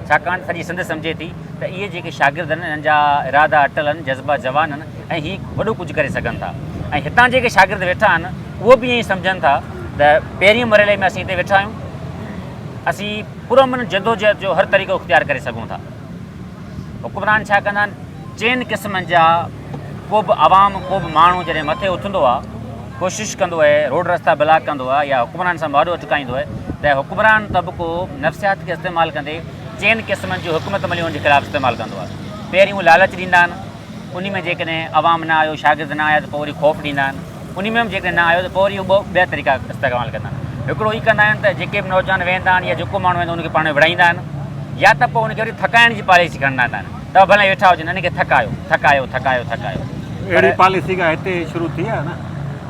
ڇاڪاڻ ته سڄي سنڌ سمجهي ٿي ته اهي جيڪي شاگرد آهن انهن جا ارادا اٽل آهن، جذبا جوان آهن ۽ هي وڏو ڪجهه ڪري سگهن ٿا ۽ هتان جيڪي شاگرد ويٺا آهن اهو به ائين ئي سمجهن ٿا ته پهرين مرحلي ۾ اسين هتي ويٺا آهيون، اسين پرامن جدوجهد جو هر طريقو اختيار ڪري سگهون ٿا. حڪمران ڇا ڪندا آهن چئن قسمن جا ڪو به عوام ڪو به ماڻهو جڏهن مٿي اٿندو آهي ڪوشش ڪندو آهي روڊ رستا بلاڪ ڪندو آهي يا حڪمران سان مهاڏو اٽڪائيندو آهي ته حڪمران طبقو نفسيات کي استعمال ڪندي چئن قسمن جون حڪمت عمليون ان جي خلاف استعمال ڪندو آهي پهريون لالچ ڏيندا آهن انهي ۾ جيڪڏهن عوام نه آيو شاگرد نه آيا ته پوء وري خوف ڏيندا آهن انهي ۾ به جيڪڏهن نه آيو ته پوء وري اهو ٻيا طريقا استعمال ڪندا آهن هڪڙو هي ڪندا آهن ته جيڪي به نوجوان ويهندا آهن يا جيڪو ماڻهو ويندو ان کي پاڻ ۾ وڙهائيندا آهن يا ته پوء ان کي وري ٿڪائڻ جي پاليسي کڻندا آهن ته ڀلي ويٺا هجن انهن کي ٿڪايو ٿڪايو ٿڪايو ٿڪايو. اهڙي پاليسي ڪا هتي شروع ٿي آهي نه؟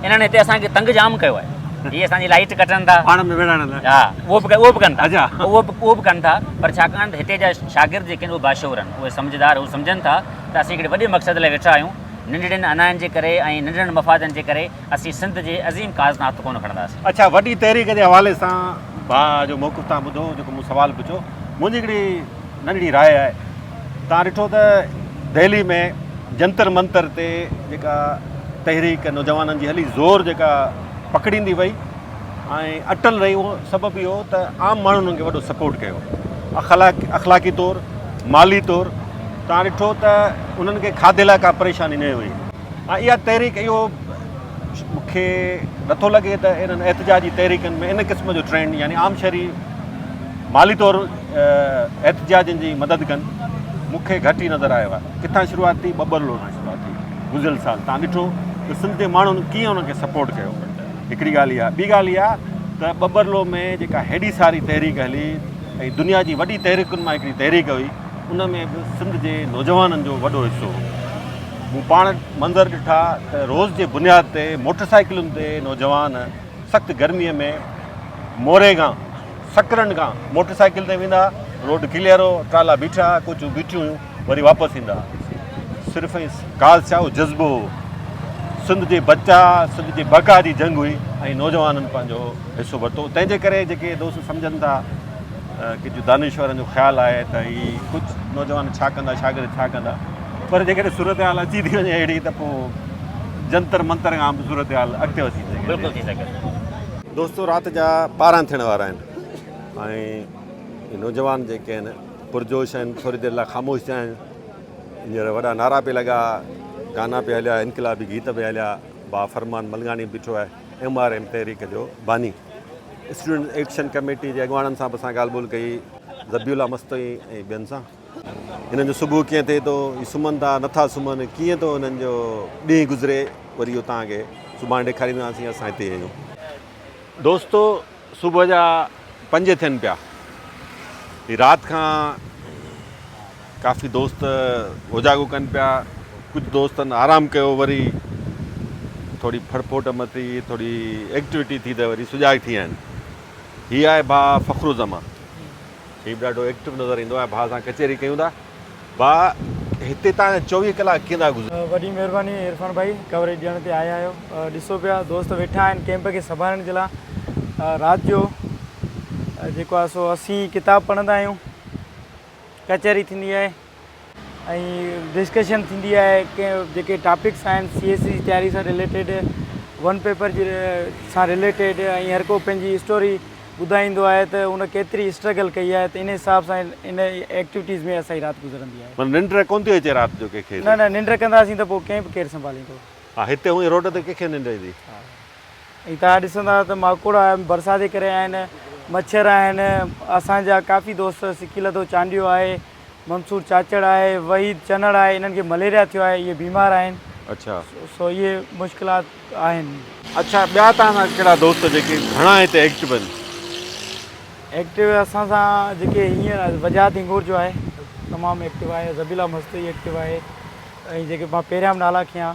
انهن هتي اسان کي تنگ جام ڪيو آهي هي اسان جي لائيٽ ڪٽن ٿا پاڻ ۾ وڙهائڻ لاء ها اهو به اهو به ڪن ٿا اهو به اهو به ڪن ٿا پر ڇاڪاڻ ته هتي جا شاگرد جيڪي آهن اهي باشعور آهن اهي سمجهدار هو سمجهن ٿا ته اسين هڪڙي وڏي مقصد لاء ويٺا آهيون، ننڍڙين انائن جي ڪري ۽ ننڍڙن مفادن جي ڪري اسين سنڌ جي عظيم ڪاز تان هٿ ڪونه کڻنداسين. اڇا وڏي تحريڪ جي حوالي سان ڀاء جو موقف توهان ٻڌو جيڪو مون سوال پڇيو منهنجي هڪڙي ننڍڙي راء آهي توهان ڏٺو ته دهلي ۾ جنتر منتر تي جيڪا تحريڪ نوجوانن جي هلي زور جيڪا پڪڙيندي وئي ۽ اٽل رهي اهو سبب اهو ته عام ماڻهن انهن کي وڏو سپورٽ ڪيو اخلاق اخلاقي طور مالي طور تان ڏٺو ته انهن کي کاڌي لاء ڪا پريشاني نه هئي ۽ اها تحريڪ اهو مونکي نٿو لڳي ته انهن احتجاجي تحريڪن ۾ ان قسم جو ٽرينڊ يعني عام شهري مالي طور احتجاجن جي مدد ڪن مونکي گهٽ ئي نظر آيو آهي ڪٿان شروعات ٿي ٻٻرلو کان شروعات ٿي گذريل سال تان ڏٺو ته سنڌ جي ماڻهن ڪيئن انهن کي سپورٽ ڪيو هڪڙي ڳالهه اها، ٻي ڳالهه اها ته ٻٻرلو ۾ جيڪا هيڏي ساري تحريڪ هلي ۽ دنيا جي وڏي تحريڪن مان هڪڙي تحريڪ هئي، ان ۾ به سنڌ جي نوجوانن جو وڏو حصو هو. مون پاڻ منظر ڏٺا ته روز جي بنياد تي موٽر سائيڪلن تي نوجوان سخت گرميء ۾ موري کان سڪرنڊ کان موٽر سائيڪل تي ويندا، روڊ ڪليئر هو، ٽرالا بيٺا ها، ڪوچون بيٺيون هيون، وري واپس ايندا ها. صرف ۽ ڪاز ڇا هو جذبو هو. سنڌ جي بچاء، سنڌ جي بقا جي جنگ هئي ۽ نوجوانن پنهنجو حصو ورتو. تنهن جي ڪري جيڪي دوست سمجهن ٿا ڪجهه دانشورن جو خيال آهي ته هي ڪجهه نوجوان ڇا ڪندا، شاگرد ڇا ڪندا، پر جيڪڏهن صورتحال اچي ٿي وڃي اهڙي ته پوء جنتر منتر کان به صورتحال اڳتي وڌي سگهي ٿي. بلڪل ٿي سگهي ٿو. دوستو رات جا 12 ٿيڻ وارا آهن ۽ نوجوان جيڪي آهن پرجوش آهن ٿوري دير لاء خاموش ٿيا آهن هينئر وڏا نعرا پئي لڳا گانا پئي هليا انقلابي گيت پئي هليا ڀاء فرمان ملغاڻي بيٺو آهي ايم آر ايم تحريڪ جو باني اسٽوڊنٽ ايڪشن ڪميٽي جي اڳواڻن سان به اسان ڳالهه ٻولهه ڪئي ذبيح الله مستوئي ۽ ٻين سان هنن جو صبح ڪيئن ٿئي ٿو هي سمهن ٿا نٿا سمهن ڪيئن ٿو هنن جو ڏينهن گذري وري اهو توهان کي سڀاڻي ڏيکارينداسين اسان هتي آهيون. دوستو صبح جا 5 ٿين پيا هي رات کان ڪافي دوست اوجاڳو ڪن پيا ڪجهه دوستن آرام ڪيو وري ٿوري ڦڙڦوٽ متي ٿوري ايڪٽيوٽي ٿي ته وري سجاڳ ٿي ويا آهن هي آهي ڀاء فخر الزمان هي به ڏاڍو ايڪٽو نظر ايندو آهي ڀاء سان ڪچهري ڪيون ٿا. ڀاء هتي تان 24 ڪلاڪ ڪيئن ٿا گذرن؟ وڏي مهرباني عرفان ڀائي ڪوريج ڏيڻ تي آيا آهيو ڏسو پيا دوست ويٺا آهن ڪيمپ کي سنڀالڻ جي لاء رات جو جيڪو آهي سو اسين ڪتاب پڙهندا آهيون ڪچهري ٿيندي آهي ۽ ڊسڪشن ٿيندي آهي ڪنهن جيڪي ٽاپڪس آهن سي ايس سي جي تياري سان رليٽيڊ ون پيپر جي سان رليٽيڊ ۽ هر ڪو پنهنجي اسٽوري ٻڌائيندو آهي ته ان ڪيتري اسٽرگل ڪئي آهي ته ان حساب سان ان ايڪٽيوٽيز ۾ اسان جي رات گذرندي آهي. معنيٰ ننڊ ڪونه ٿي اچي رات جو ڪنهن کي؟ نه نه ننڊ ڪنداسين ته پوء ڪئمپ ڪير سنڀاليندو. ها هتي هونئن روڊ تي ڪنهن کي ننڊ ايندي. ها ۽ توهان ڏسندا ته ماڪوڙا برسات جي ڪري آهن مڇر آهن اسان جا ڪافي دوست سڪيلڌو چانڊيو آهي منصور چاچڙ آهي وحيد چنڙ آهي انهن کي مليريا ٿيو آهي اهي بيمار آهن. اڇا. سو اهي مشڪلات آهن. اڇا ٻيا توهان سان ڪهڙا دوست جيڪي گهڻا هتي ايڪٽو آهن؟ ايڪٽو اسان سان جيڪي هينئر وجاهت هنگورجو آهي تمام ايڪٽو آهي ذبيح الله مستوئي ايڪٽو آهي ۽ جيڪي مان پهريان به نالا کنيا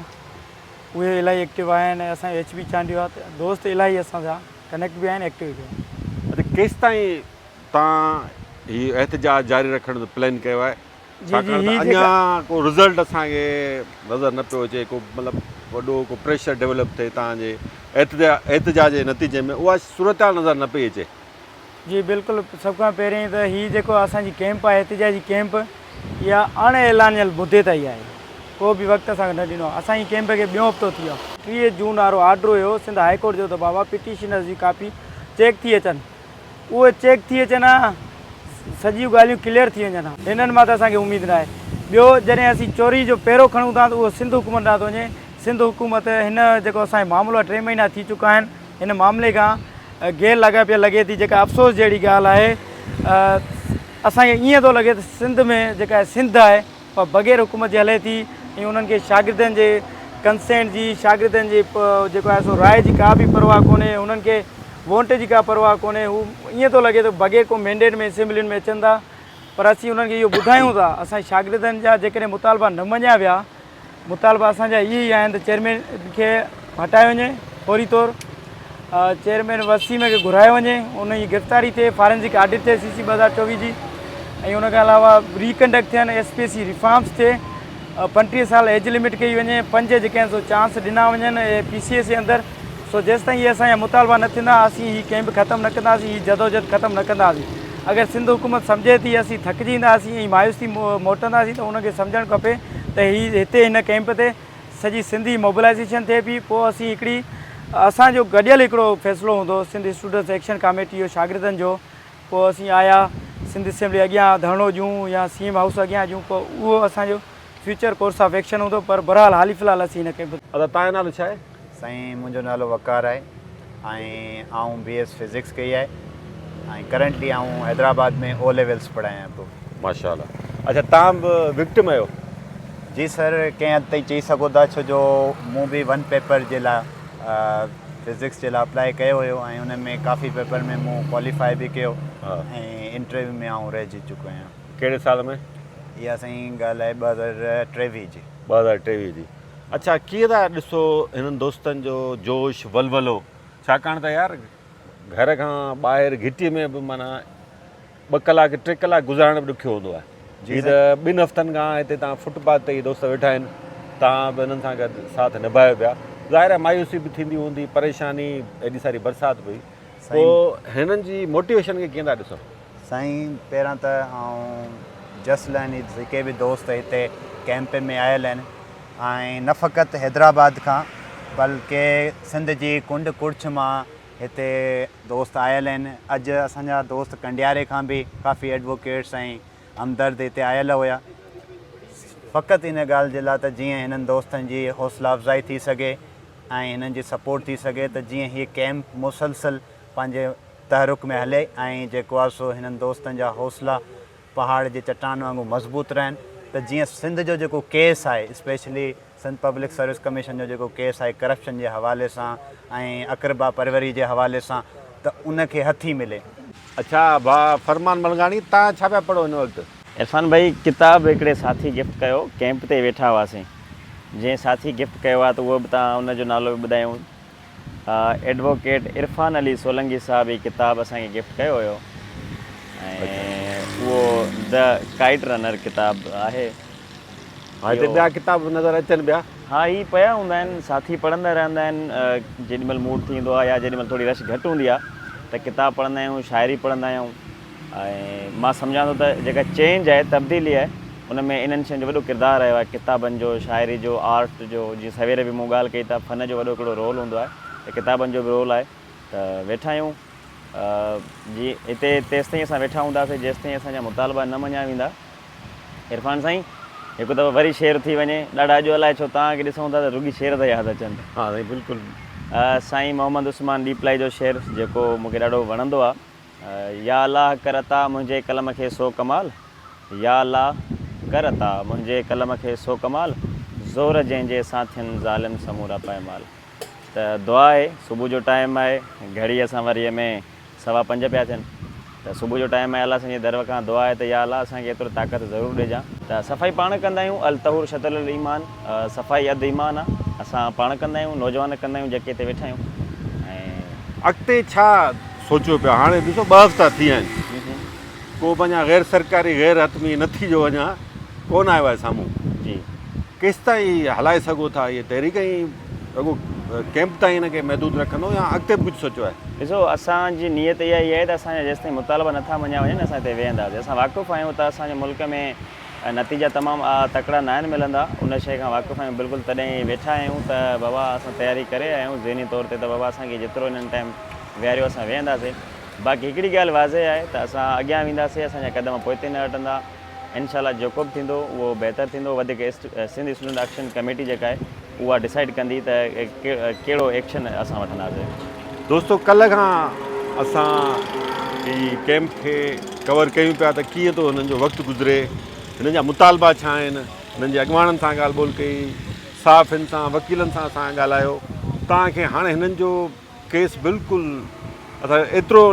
اهي الاهي ايڪٽو آهن ۽ اسان جو ايڇ بي چانڊيو آهي ته دوست الاهي اسان سان ڪنيڪٽ به آهن ايڪٽو به آهن. اڇا ڪيستائين توهان هي احتجاج جاري رکڻ جو پلان ڪيو آهي؟ جي جي ڇاڪاڻ ته هي جيڪا اڃا ڪو رزلٽ اسان کي نظر نه پيو اچي ڪو مطلب وڏو ڪو پريشر ڊولپ ٿئي توهان جي احتجاج جي نتيجي ۾ اها صورتحال نظر نه پئي اچي. جي بلڪل سڀ کان پهرين ته هي جيڪو اسان جي ڪيمپ آهي احتجاجي ڪيمپ اها اڻ اعلانيل مدي تائين آهي ڪو به وقت اسان کي نه ڏنو آهي اسان جي ڪيمپ کي ٻيون هفتو ٿي ويو آهي. 30 جون وارو آرڊر هيو سنڌ هائي ڪورٽ جو ته بابا پٽيشنرز جي ڪاپي چيڪ ٿي اچن اهي چيڪ ٿي اچن ها سڄيون ڳالهيون ڪليئر ٿي وڃن ها هنن مان ته اسان کي اميد ناهي ٻيو جڏهن اسين چوري جو پيرو کڻون ٿا ته اهو سنڌ حڪومت ڏانهن ٿو وڃي سنڌ حڪومت هن جيڪو اسان جو معاملو آهي ٽي مهينا ٿي چڪا آهن هن معاملي کان غير لاڳاپيل لڳي ٿي جيڪا افسوس جهڙي ڳالهه آهي اسان کي ائين ٿو لڳي ته سنڌ ۾ جيڪا سنڌ آهي اها بغير حڪومت جي هلي ٿي ۽ انهن کي شاگردن جي ڪنسينٽ جي شاگردن جي جيڪو آهي سو راء جي ڪا به پرواهه ڪونهي انهن کي وونٽ جي ڪا پرواهه ڪونهي هو ائين ٿو لڳي ته بغير ڪو مينڊيٽ ۾ اسيمبلين ۾ اچن ٿا پر اسين انهن کي اهو ٻڌايون ٿا اسان شاگردن جا جيڪڏهن مطالبا نه مڃيا ويا مطالبا اسان جا اهي ئي آهن ته چيئرمين کي هٽايو وڃي فوري طور چيئرمين وسيم کي گهرايو وڃي ان جي گرفتاري ٿئي فارنزڪ آڊٽ ٿئي سي سي 2024 جي ۽ ان کان علاوه ريڪنڊڪٽ ٿين ايس پي سي ريفارمس ٿئي 35 سال ايج لمٽ ڪئي وڃي پنج جيڪي آهن سو چانس ڏنا وڃن پي سي ايس جي اندر سو جيستائين اهي اسان جا مطالبا نه ٿيندا اسين هي ڪيمپ ختم نه ڪنداسين هي جدوجهد ختم نه ڪنداسين اگر سنڌ حڪومت سمجهي ٿي اسين ٿڪجي اينداسين ۽ مايوس ٿي موٽنداسين ته ان کي سمجهڻ کپي ته هي هتي هن ڪيمپ تي سڄي سنڌ جي موبلائيزيشن ٿئي پئي پوء اسين هڪڙي اسان جو گڏيل هڪڙو فيصلو هوندو سنڌ اسٽوڊنٽس ايڪشن ڪاميٽي جو شاگردن جو پوء اسين آيا سنڌ اسيمبلي اڳيان ڌرڻو ڏيون يا سي ايم هائوس اڳيان ڏيون پوء اهو اسان جو فيوچر ڪورس آف ايڪشن هوندو پر بهرحال حالي في الحال اسين هن ڪيمپ ادا تان جو نالو ڇا آهي؟ سائين منهنجو نالو وقار آهي ۽ آئون بي ايس فزڪس ڪئي آهي ۽ ڪرنٽلي آئون حيدرآباد ۾ او ليولس پڙهايان پيو. ماشاءالله اڇا تان به وڪٽم آهيو؟ جي سر ڪنهن حد تائين چئي سگهو ٿا ڇو جو مون به ون پيپر جي لاء فزڪس جي لاء اپلائي ڪيو هيو ۽ ان ۾ ڪافي پيپر ۾ مون ڪواليفائي به ڪيو ۽ انٽرويو ۾ آئون رهجي چڪو آهيان. ڪهڙي سال ۾؟ اها سائين ڳالهه آهي 2023 جي. 2023 جي اڇا ڪيئن ٿا ڏسو هنن دوستن جو جوش ولولو ڇاڪاڻ ته يار گهر کان ٻاهر گهٽي ۾ به معنيٰ ٻه ڪلاڪ ٽي ڪلاڪ گذارڻ به ڏکيو هوندو آهي هي ته ٻن هفتن کان هتي تان فٽ پاٿ تي هي دوست ويٺا آهن تان به هنن سان گڏ ساٿ نڀايو پيا ظاهر آهي مايوسي به ٿيندي هوندي پريشاني ايڏي ساري برسات پئي پوء هنن جي موٽيويشن کي ڪيئن ٿا ڏسو؟ سائين پهريان ته آئون جس لائن جي جيڪي به دوست هتي ڪئمپ ۾ آيل آهن ۽ نه فقط حيدرآباد کان بلڪه سنڌ جي ڪنڊ ڪڙڇ مان هتي دوست آيل آهن اڄ اسان جا دوست ڪنڊياري کان به ڪافي ايڊووڪيٽس ۽ همدرد هتي آيل هيا فقط ان ڳالهه جي لاء ته جيئن هنن دوستن جي حوصلا افزائي ٿي سگهي ۽ هنن جي سپورٽ ٿي سگهي ته جيئن هي ڪئمپ مسلسل پنهنجي تحرڪ ۾ هلي ۽ جيڪو آهي سو هنن دوستن جا حوصلا پهاڙ جي چٽان وانگر مضبوط رهن ته جيئن سنڌ جو جيڪو ڪيس آهي specially Sindh public service commission جو جيڪو ڪيس آهي ڪرپشن جي حوالي سان ۽ اقربا پروري جي حوالي سان ته ان کي هٿي ملي. اڇا ڀاء فرمان ملغاڻي تان ڇا پيا پڙهو هن وقت؟ عرفان ڀائي ڪتاب هڪڙي ساٿي گفٽ ڪيو ڪئمپ تي ويٺا هئاسين جنهن ساٿي گفٽ ڪيو آهي ته اهو به تان ان جو نالو به ٻڌايون. ايڊووڪيٽ عرفان علي سولنگي صاحب هي ڪتاب اسان کي گفٽ ڪيو هيو ۽ اهو the kite runner ڪتاب آهي. ها هتي ٻيا ڪتاب به نظر اچن پيا. ها هي پيا هوندا آهن ساٿي پڙهندا رهندا آهن جيڏي مهل موڊ ٿيندو آهي يا جيڏي مهل ٿوري رش گهٽ هوندي آهي ته ڪتاب پڙهندا آهيون شاعري پڙهندا آهيون ۽ مان سمجهان ٿو ته جيڪا چينج آهي تبديلي آهي ان ۾ انهن شين جو وڏو ڪردار رهيو آهي ڪتابن جو شاعري جو آرٽ جو جيئن سوير به مون ڳالهه ڪئي ته فن جو وڏو هڪڙو رول هوندو آهي ته ڪتابن جو به رول آهي ته ويٺا آهيون جي هتي تيستائين اسان ويٺا هونداسين جيستائين اسان جا مطالبا نه مڃيا ويندا عرفان سائين هڪ دفعو وري شعر ٿي وڃي ڏاڍا اڄ الائي ڇو توهان کي ڏسون ٿا ته رڳي شعر ٿا ياد اچن. ها سائين بلڪل. سائين محمد عثمان ڏيپلائي جو شعر جيڪو مون کي ڏاڍو وڻندو آهي. يا الله ڪر عطا منهنجي قلم کي سو ڪمال يا الله ڪر عطا منهنجي قلم کي سو ڪمال زور جنهن جي سان ٿين ظالم سمورا پائمال ته دعا آهي صبح جو ٽائيم آهي گهڙي اسان وري ۾ سوا پنج پيا ٿين ته صبح جو ٽائيم آهي الله سائين جي در کان دعا آهي ته يا الله اسان کي ايترو طاقت ضرور ڏيجان ته صفائي پاڻ ڪندا آهيون الطهور شطر الايمان صفائي اڌ ايمان آ اسان پاڻ ڪندا آهيون نوجوان ڪندا آهيون جيڪي هتي ويٺا آهيون ۽. اڳتي ڇا سوچيو پيا هاڻي ڏسو ٻه هفتا ٿي ويا آهن ڪو به اڃا غير سرڪاري غير حتمي نتيجو اڃا ڪونه آيو آهي سامهون جي ڪيستائين هلائي سگهو ٿا هيء تحريڪ ۽ رڳو ڪيمپ تائين ان کي محدود رکندو يا اڳتي به ڪجهه سوچيو آهي؟ ڏسو اسان جي نيت اها ئي آهي ته اسان جا جيستائين مطالبا نه ٿا مڃيا وڃن اسان هتي ويهنداسين. اسان واقف آهيون ته اسان جي ملڪ ۾ نتيجا تمام تڪڙا ناهن ملندا ان شيء کان واقف آهيون بلڪل تڏهن ئي ويٺا آهيون ته بابا اسان تياري ڪري آيا آهيون ذهني طور تي ته بابا اسان کي جيترو انهن ٽائيم ويهاريو اسان ويهنداسين باقي هڪڙي ڳالهه واضح آهي ته اسان اڳيان وينداسين اسان جا قدم پوئتي نه هٽندا انشاء الله جيڪو به ٿيندو اهو بهتر ٿيندو وڌيڪ سنڌ اسٽوڊنٽ ايڪشن ڪميٽي جيڪا آهي اها ڊسائيڊ ڪندي ته ڪهڙو ايڪشن اسان وٺنداسين. دوستو ڪلهه کان اسان هي ڪيمپ کي ڪور ڪيون پيا ته ڪيئن ٿو هنن جو وقت گذري هنن جا مطالبا ڇا آهن هنن جي اڳواڻن سان ڳالهه ٻولهه ڪئي صحافين سان وڪيلن سان اسان ڳالهايو توهان کي هاڻي هنن جو ڪيس بلڪل اسان ايترو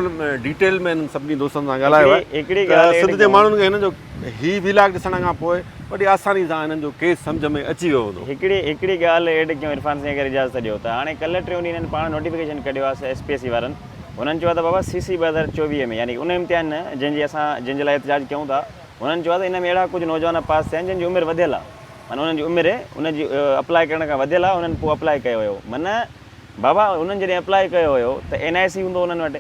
ڊيٽيل ۾ هنن سڀني دوستن سان ڳالهايو آهي ته سنڌ جي ماڻهن کي هنن جو هي ويلاگ ڏسڻ کان پوء وڏي آساني سان هنن جو ڪيس سمجهه ۾ اچي ويو هوندو. هڪڙي هڪڙي ڳالهه ايڊ ڪيون عرفان سائين اگر اجازت ڏيو ته هاڻي ڪلهه ٽيون ڏينهن هنن پاڻ نوٽيفڪيشن ڪڍيو آهي ايس پي ايس سي وارن هنن چيو آهي ته بابا سي سي 2024 ۾ يعني ان امتحان نه جنهن جي اسان جنهن جي لاء احتجاج ڪيون ٿا هنن چيو آهي ته ان ۾ اهڙا ڪجهه نوجوان پاس ٿيا آهن جن جي عمر وڌيل آهي معنيٰ انهن جي عمر ان جي اپلاء ڪرڻ کان وڌيل آهي انهن پوء اپلاء ڪيو هيو معنيٰ بابا انهن جڏهن اپلاء ڪيو هيو ته اين آء سي هوندو انهن وٽ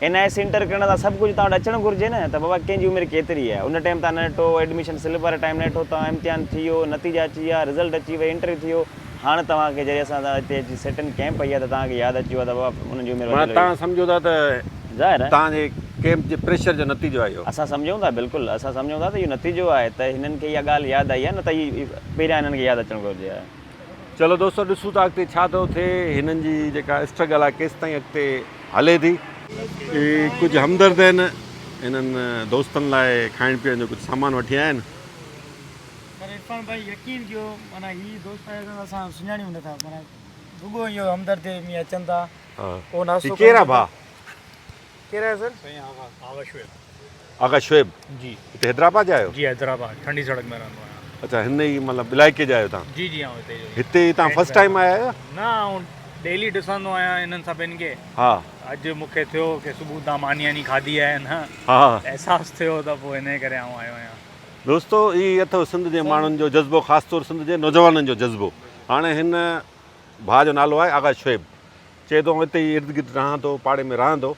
اين آء سي انٽر ڪرڻ سان سڀ ڪجهه توهان وٽ اچڻ گهرجي نه ته بابا ڪنهن جي عمر ڪيتري آهي ان ٽائيم توهان نه ڏٺو ايڊميشن سلپ واري ٽائيم نه ڏٺو توهان امتحان ٿي ويو نتيجا اچي ويا رزلٽ اچي وئي انٽرويو ٿي ويو هاڻ توهان کي جڏهن اسان هتي اچي سيٽن ڪئمپ پئي آهي ته توهان کي ياد اچي ويو آهي ته بابا انهن جي عمر معنيٰ وڌيل هئي. توهان سمجهو ٿا ته ظاهر آهي. توهان جي ڪئمپ جي پريشر جو نتيجو آهي اهو. اسان سمجهون ٿا بلڪل اسان سمجهون ٿا ته اهو نتيجو آهي ته هنن کي اها ڳالهه ياد آئي آهي نه ته هي پهريان هنن کي ياد اچڻ گهرجي ها. چلو دوستو ڏسون ٿا اڳتي ڇا ٿو ٿئي هنن جي جيڪا اسٽرگل آهي ڪيستائين اڳتي هلي ٿي. هي ڪجهه همدرد آهن هنن دوستن لاء کائڻ پيئڻ جو ڪجهه سامان وٺي آيا آهن. سر عرفان ڀائي يقين ڪيو معنيٰ هي دوست آيا اٿن اسان سڃاڻيون نٿا معنيٰ رڳو اهو همدردي ۾ اچن ٿا پوء ناشتو هي ڪير آ ڀاء؟ ڪير آهي سر؟ سائين آغا شعيب. آغا شعيب جي. هتي حيدرآباد جا آهيو؟ جي حيدرآباد ٺنڊي سڙڪ ۾ رهندو آهيان. اڇا هن ئي مطلب علائقي جا آهيو توهان؟ جي جي آئون هتي جو ئي. هتي توهان فرسٽ ٽائيم آيا آهيو؟ نه آئون ڊيلي ڏسندو آهيان انهن سڀن کي. ها. اڄ مون کي ٿيو ڪي صبح تان ماني واني کاڌي آهي نه. ها. احساس ٿيو ته پوء انهي ڪري آئون آيو آهيان. دوستو هي اٿو سنڌ جي ماڻهن جو جذبو خاص طور سنڌ جي نوجوانن جو جذبو. هاڻي هن ڀاء جو نالو آهي آغا شعيب. چئي ٿو آئون اتي ئي ارد گرد رهان ٿو پاڙي ۾ رهان ٿو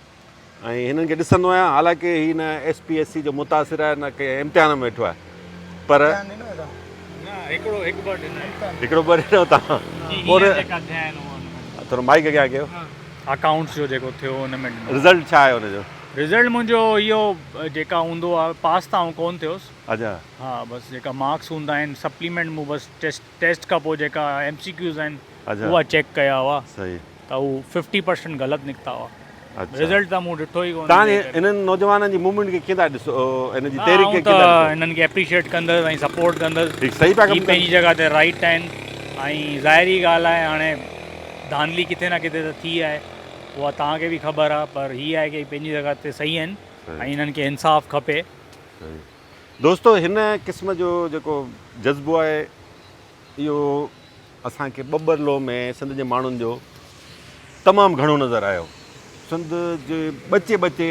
۽ هنن کي ڏسندو آهيان حالانڪه هي نه ايس پي ايس سي جو متاثر آهي نه ڪنهن امتحان ۾ ويٺو آهي پر هڪڙو ٻه ڏنو تان ٿورو مائيڪ اڳيان ڪيو اڪائونٽس جو جيڪو ٿيو ان ۾ ڏنو رزلٽ ڇا آيو ان جو رزلٽ منهنجو اهو جيڪا هوندو آهي پاس ته آئون ڪون ٿيس اچا ها بس جيڪا مارڪس هوندا آهن سپليمينٽ مون بس ٽيسٽ ٽيسٽ کان پوء جيڪا ايم سي ڪيوز آهن اها چيڪ ڪيا هئا ته هو ففٽي پرسنٽ غلط نڪتا هئا رزلٽ ته مون ڏٺو ئي ڪونه. توهان انهن نوجوانن جي موومينٽ کي ڪيئن ٿا ڏسو ان جي تحريڪ کي ڪيئن ٿا ڏسو؟ انهن کي اپريشيئيٽ ڪندس ۽ سپورٽ ڪندس هي صحيح پيا ڪم هي ڪن. پنهنجي جڳهه تي رائيٽ آهن ۽ ظاهري ڳالهه آهي هاڻي ڌانڌلي ڪٿي نه ڪٿي ته ٿي آهي اها توهان کي به خبر آهي پر هي آهي ڪي پنهنجي جڳهه تي صحيح آهن ۽ انهن کي انصاف کپي. دوستو هن قسم جو جيڪو جذبو آهي اهو اسان کي ٻٻرلو ۾ سنڌ جي ماڻهن جو تمام گهڻو نظر آيو. سنڌ جي ٻچي ٻچي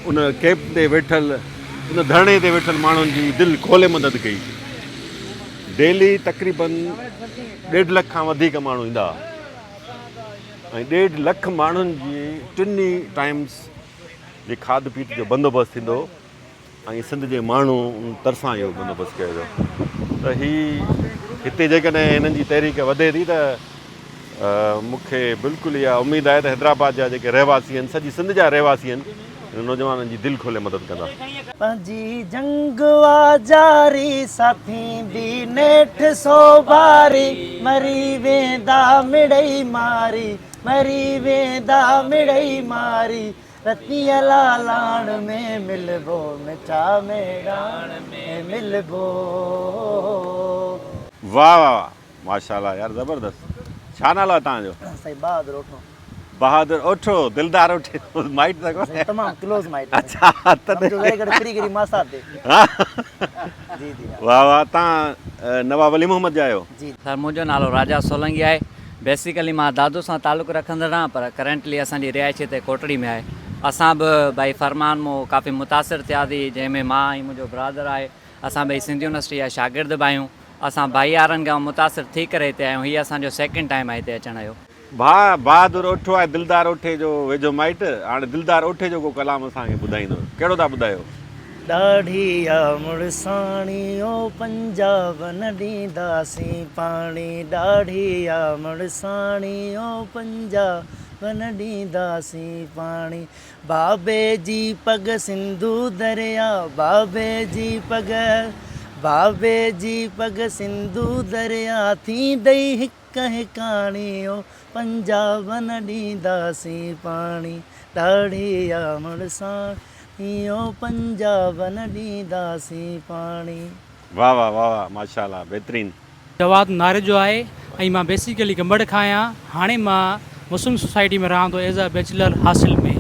ان ڪيمپ تي ويٺل ان ڌرڻي تي ويٺل ماڻهن جي دل کولي مدد ڪئي. ڊيلي تقريبن ڏيڍ لک کان وڌيڪ ماڻهو ايندا هئا ۽ ڏيڍ لک ماڻهن جي ٽنهي ٽائمز جي کاڌ پيت جو بندوبست ٿيندو هو. ۽ سنڌ جي ماڻهن طرفان اهو بندوبست ڪيو ويو ته هي هتي جيڪڏهن هنن جي تحريڪ وڌي ٿي ته مون کي بلڪل اها اميد آهي ته حيدرآباد جا جيڪي رهواسي آهن سڄي سنڌ جا رهواسي آهن هن نوجوانن جي دل کولي مدد ڪندا. پنهنجي جنگ آ جاري ساٿين به نيٺ سوڀاري مري ويندا مڙئي ماري مري ويندا مڙئي ماري رتيء لالاڻ ۾ ملبو مٺا ميڙاڻ ۾ ملبو. واه واه واه ماشاءالله يار زبردست ڇا نالو آهي توهان جو. سائين بهادر اوٺو. بهادر اوٺو دلدار اوٺي مائٽ ته ڪونهي. سائين تمام ڪلوز مائٽ. اڇا تڏهن. سمجهو گهڙي گهڙي ڦري گهڙي ماسات the. جي جي. واه واه توهان نواب ولي محمد جا آهيو. جي. سر منهنجو نالو راجا سولنگي آهي بيسيڪلي مان دادو سان تعلق رکندڙ آهيان پر ڪرنٽلي اسان جي رهائش هتي ڪوٽڙي ۾ آهي اسان به ڀائي فرمان مون ڪافي متاثر ٿياسين جنهن ۾ مان ۽ منهنجو برادر آهي اسان ٻئي سنڌ يونيورسٽي جا شاگرد به آهيون اسان ڀائيارن کان متاثر ٿي ڪري هتي آيا آهيون. هي اسان جو سيڪنڊ ٽائيم آهي هتي اچڻ جو. ڀاء بهادر اوٺو آهي دلدار اوٺي جو ويجهو مائٽ، هاڻي دلدار اوٺي جو ڪو ڪلام اسان کي ٻڌائيندو، ڪهڙو ٿا ٻڌايو؟ ڏاڍي آ مڙساڻي او پنجاب نه ڏينداسين پاڻي ڏاڍي آ مڙساڻي او پنجاب نه ڏينداسين پاڻي بابي جي پڳ سنڌو دريا بابي جي پڳ بابي جي پڳ سنڌو دريا ٿيندئي هڪ ڪنهن ڪاڻي او پنجاب نه ڏينداسين پاڻي ڏاڙهي آ مڙساڻي او پنجاب نه ڏينداسين پاڻي. واه واه واه واه ماشاءالله بهترين. جواد ناريجو آهي ۽ مان بيسيڪلي گمبٽ کان آهيان هاڻي مان مسلم سوسائٽي ۾ رهان ٿو ايز ا بيچلر هاسٽل ۾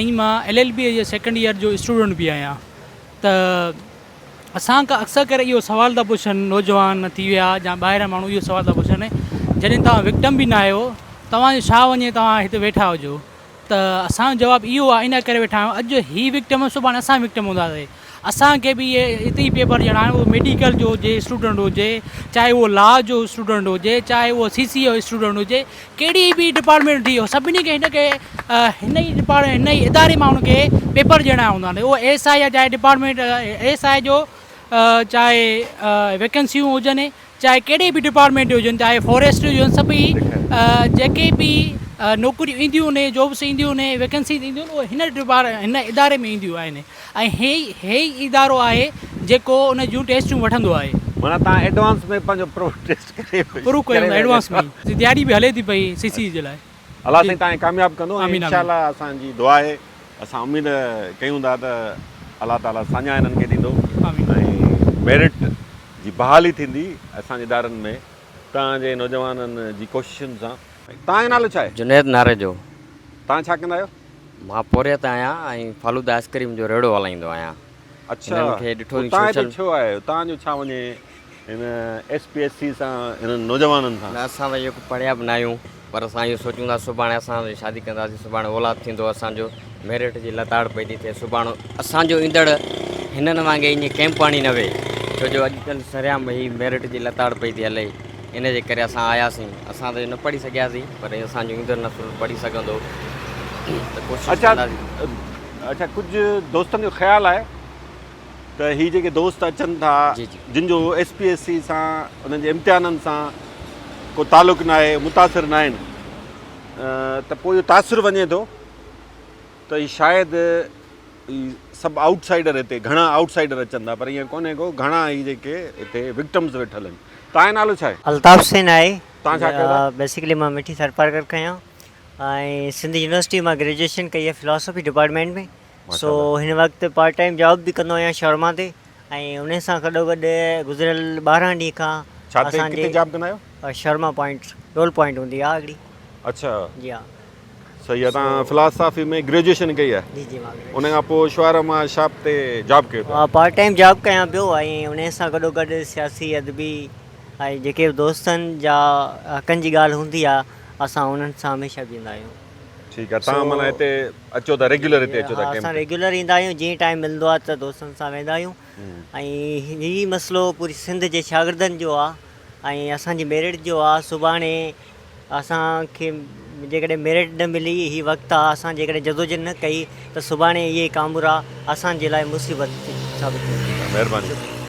۽ مان ايل ايل بي جي سيڪنڊ ايئر جو اسٽوڊنٽ به آهيان ته اسان کان اڪثر ڪري اهو سوال ٿا پڇن نوجوان ٿي ويا يا ٻاهريان ماڻهو اهو سوال ٿا پڇن جڏهن توهان وڪٽم به نه آهيو توهان جو ڇا وڃي توهان هتي ويٺا هجو ته اسان جو جواب اهو آهي ان ڪري ويٺا آهيون اڄ هي وڪٽم سڀاڻي اسان وڪٽم هونداسين اسان کي به اهي اتي ئي پيپر ڏيڻا آهن اهو ميڊيڪل جو هجي اسٽوڊنٽ هجي چاهي اهو لا جو اسٽوڊنٽ هجي چاهي اهو سي سي جو اسٽوڊنٽ هجي ڪهڙي به ڊپارٽمينٽ ٿي سڀني کي هن کي هن ئي ڊپارٽ هن ئي اداري مان هن کي پيپر ڏيڻا هوندا آهن اهو ايس I يا چاهي ڊپارٽمينٽ ايس I جو چاهي ويڪنسيون هجن چاهي ڪهڙي به ڊپارٽمينٽ هجن چاهي فاريسٽ هجن سڀئي جيڪي به نوڪريون اينديون آهن جابس اينديون آهن ويڪنسيز اينديون آهن اهي هن ڊپارٽ هن اداري ۾ اينديون آهن ۽ هي هي ئي ادارو آهي جيڪو ان جون ٽيسٽون وٺندو آهي. معنيٰ توهان ايڊوانس ۾ پنهنجو پروف ٽيسٽ ڪري پروف ڪيو ويندو ايڊوانس ۾ ئي تياري به هلي ٿي پئي سي سي جي لاء. الله سائين توهان کي ڪامياب ڪندو ۽ آمين انشاء آمين. الله اسان جي دعا آهي اسان اميد ڪيون ٿا ته الله تعالي ساڃاهه هنن کي ڏيندو آمين. ۽ ميرٽ جي بحالي ٿيندي اسان جي ادارن ۾ توهان جي نوجوانن جي ڪوششن سان. توهان جو نالو ڇا آهي؟ جنيد ناريجو. توهان ڇا ڪندا آهيو؟ مان پورهيت آهيان ۽ فالوده آئس ڪريم جو ريڙهو هلائيندو آهيان. اڇا هنن کي ڏٺو پوء توهان هتي سوشل ڇو آيا آهيو؟ توهان جو ڇا وڃي هن ايس پي ايس سي سان هنن نوجوانن سان؟ نه اسان ته اهو پڙهيا به ناهيون پر اسان اهو سوچون ٿا سڀاڻي اسان شادي ڪنداسين سڀاڻي اولاد ٿيندو اسان جو ميرٽ جي لتاڙ پئي ٿي ٿئي سڀاڻو اسان جو ايندڙ هنن وانگي ائين ڪئمپ آڻي نه ويهي ڇو جو اڄڪلهه سرعام هي ميرٽ جي لتاڙ پئي ٿي هلي ان جي ڪري اسان آياسين اسان ته نه پڙهي سگهياسين پر اسان جو ايندڙ نسل پڙهي سگهندو ته ڪوشش اڇا ڪنداسين. اڇا ڪجهه دوستن جو خيال آهي ته هي جيڪي دوست اچن ٿا جن جو ايس پي ايس سي سان انهن جي امتحانن سان ڪو تعلق نه آهي متاثر نه آهن ته پوء اهو تاثر وڃي ٿو ته هي شايد هي سڀ آئوٽ سائيڊر هتي گهڻا آئوٽ سائيڊر اچن ٿا پر ائين ڪونهي ڪو گهڻا هي جيڪي هتي وڪٽمز ويٺل آهن توهان جو نالو ڇا آهي؟ الطاف حسين آهي. توهان ڇا ڪيو ٿا؟ بيسيڪلي مان مٺي ٿرپارڪر کان آهيان ۽ سنڌ يونيورسٽي مان گريجوئيشن ڪئي آهي فلاسافي ڊپارٽمينٽ ۾ سو هن وقت پارٽ ٽائيم جاب به ڪندو آهيان شورما تي ۽ ان سان گڏو گڏ گذريل 12 ڏينهن کان ڇا تي اسان جي ڪٿي جاب ڪندا آهيو؟ شورما پوائنٽ رول پوائنٽ هوندي آهي هڪڙي. اڇا جي ها. صحيح آهي توهان فلاسافي ۾ گريجوئيشن ڪئي آهي جي جي مان ان کان پوء شوارما شاپ تي جاب ڪيو پيا. ها پارٽ ٽائيم جاب ڪيان پيو ۽ ان سان گڏو گڏ سياسي ادبي ۽ جيڪي به دوستن جا حقن جي ڳالهه هوندي آهي اسان انهن سان هميشه بيهندا آهيون. ٺيڪ آهي توهان معنيٰ هتي اچو ٿا ريگيولر هتي اچو ٿا ها ڪيمپ اسان تي. ريگيولر ايندا آهيون جيئن ٽائيم ملندو آهي ته دوستن سان ويندا آهيون ۽ هي مسئلو پوري سنڌ جي شاگردن جو آهي ۽ اسان جي ميرٽ جو آهي سڀاڻي اسان کي جيڪڏهن ميرٽ نه ملي هي وقت آ اسان جيڪڏهن جدوجھد نه ڪئي ته سڀاڻي اهي ڪامورا اسان جي لاء مصيبت ثابت ٿيندا. مهرباني.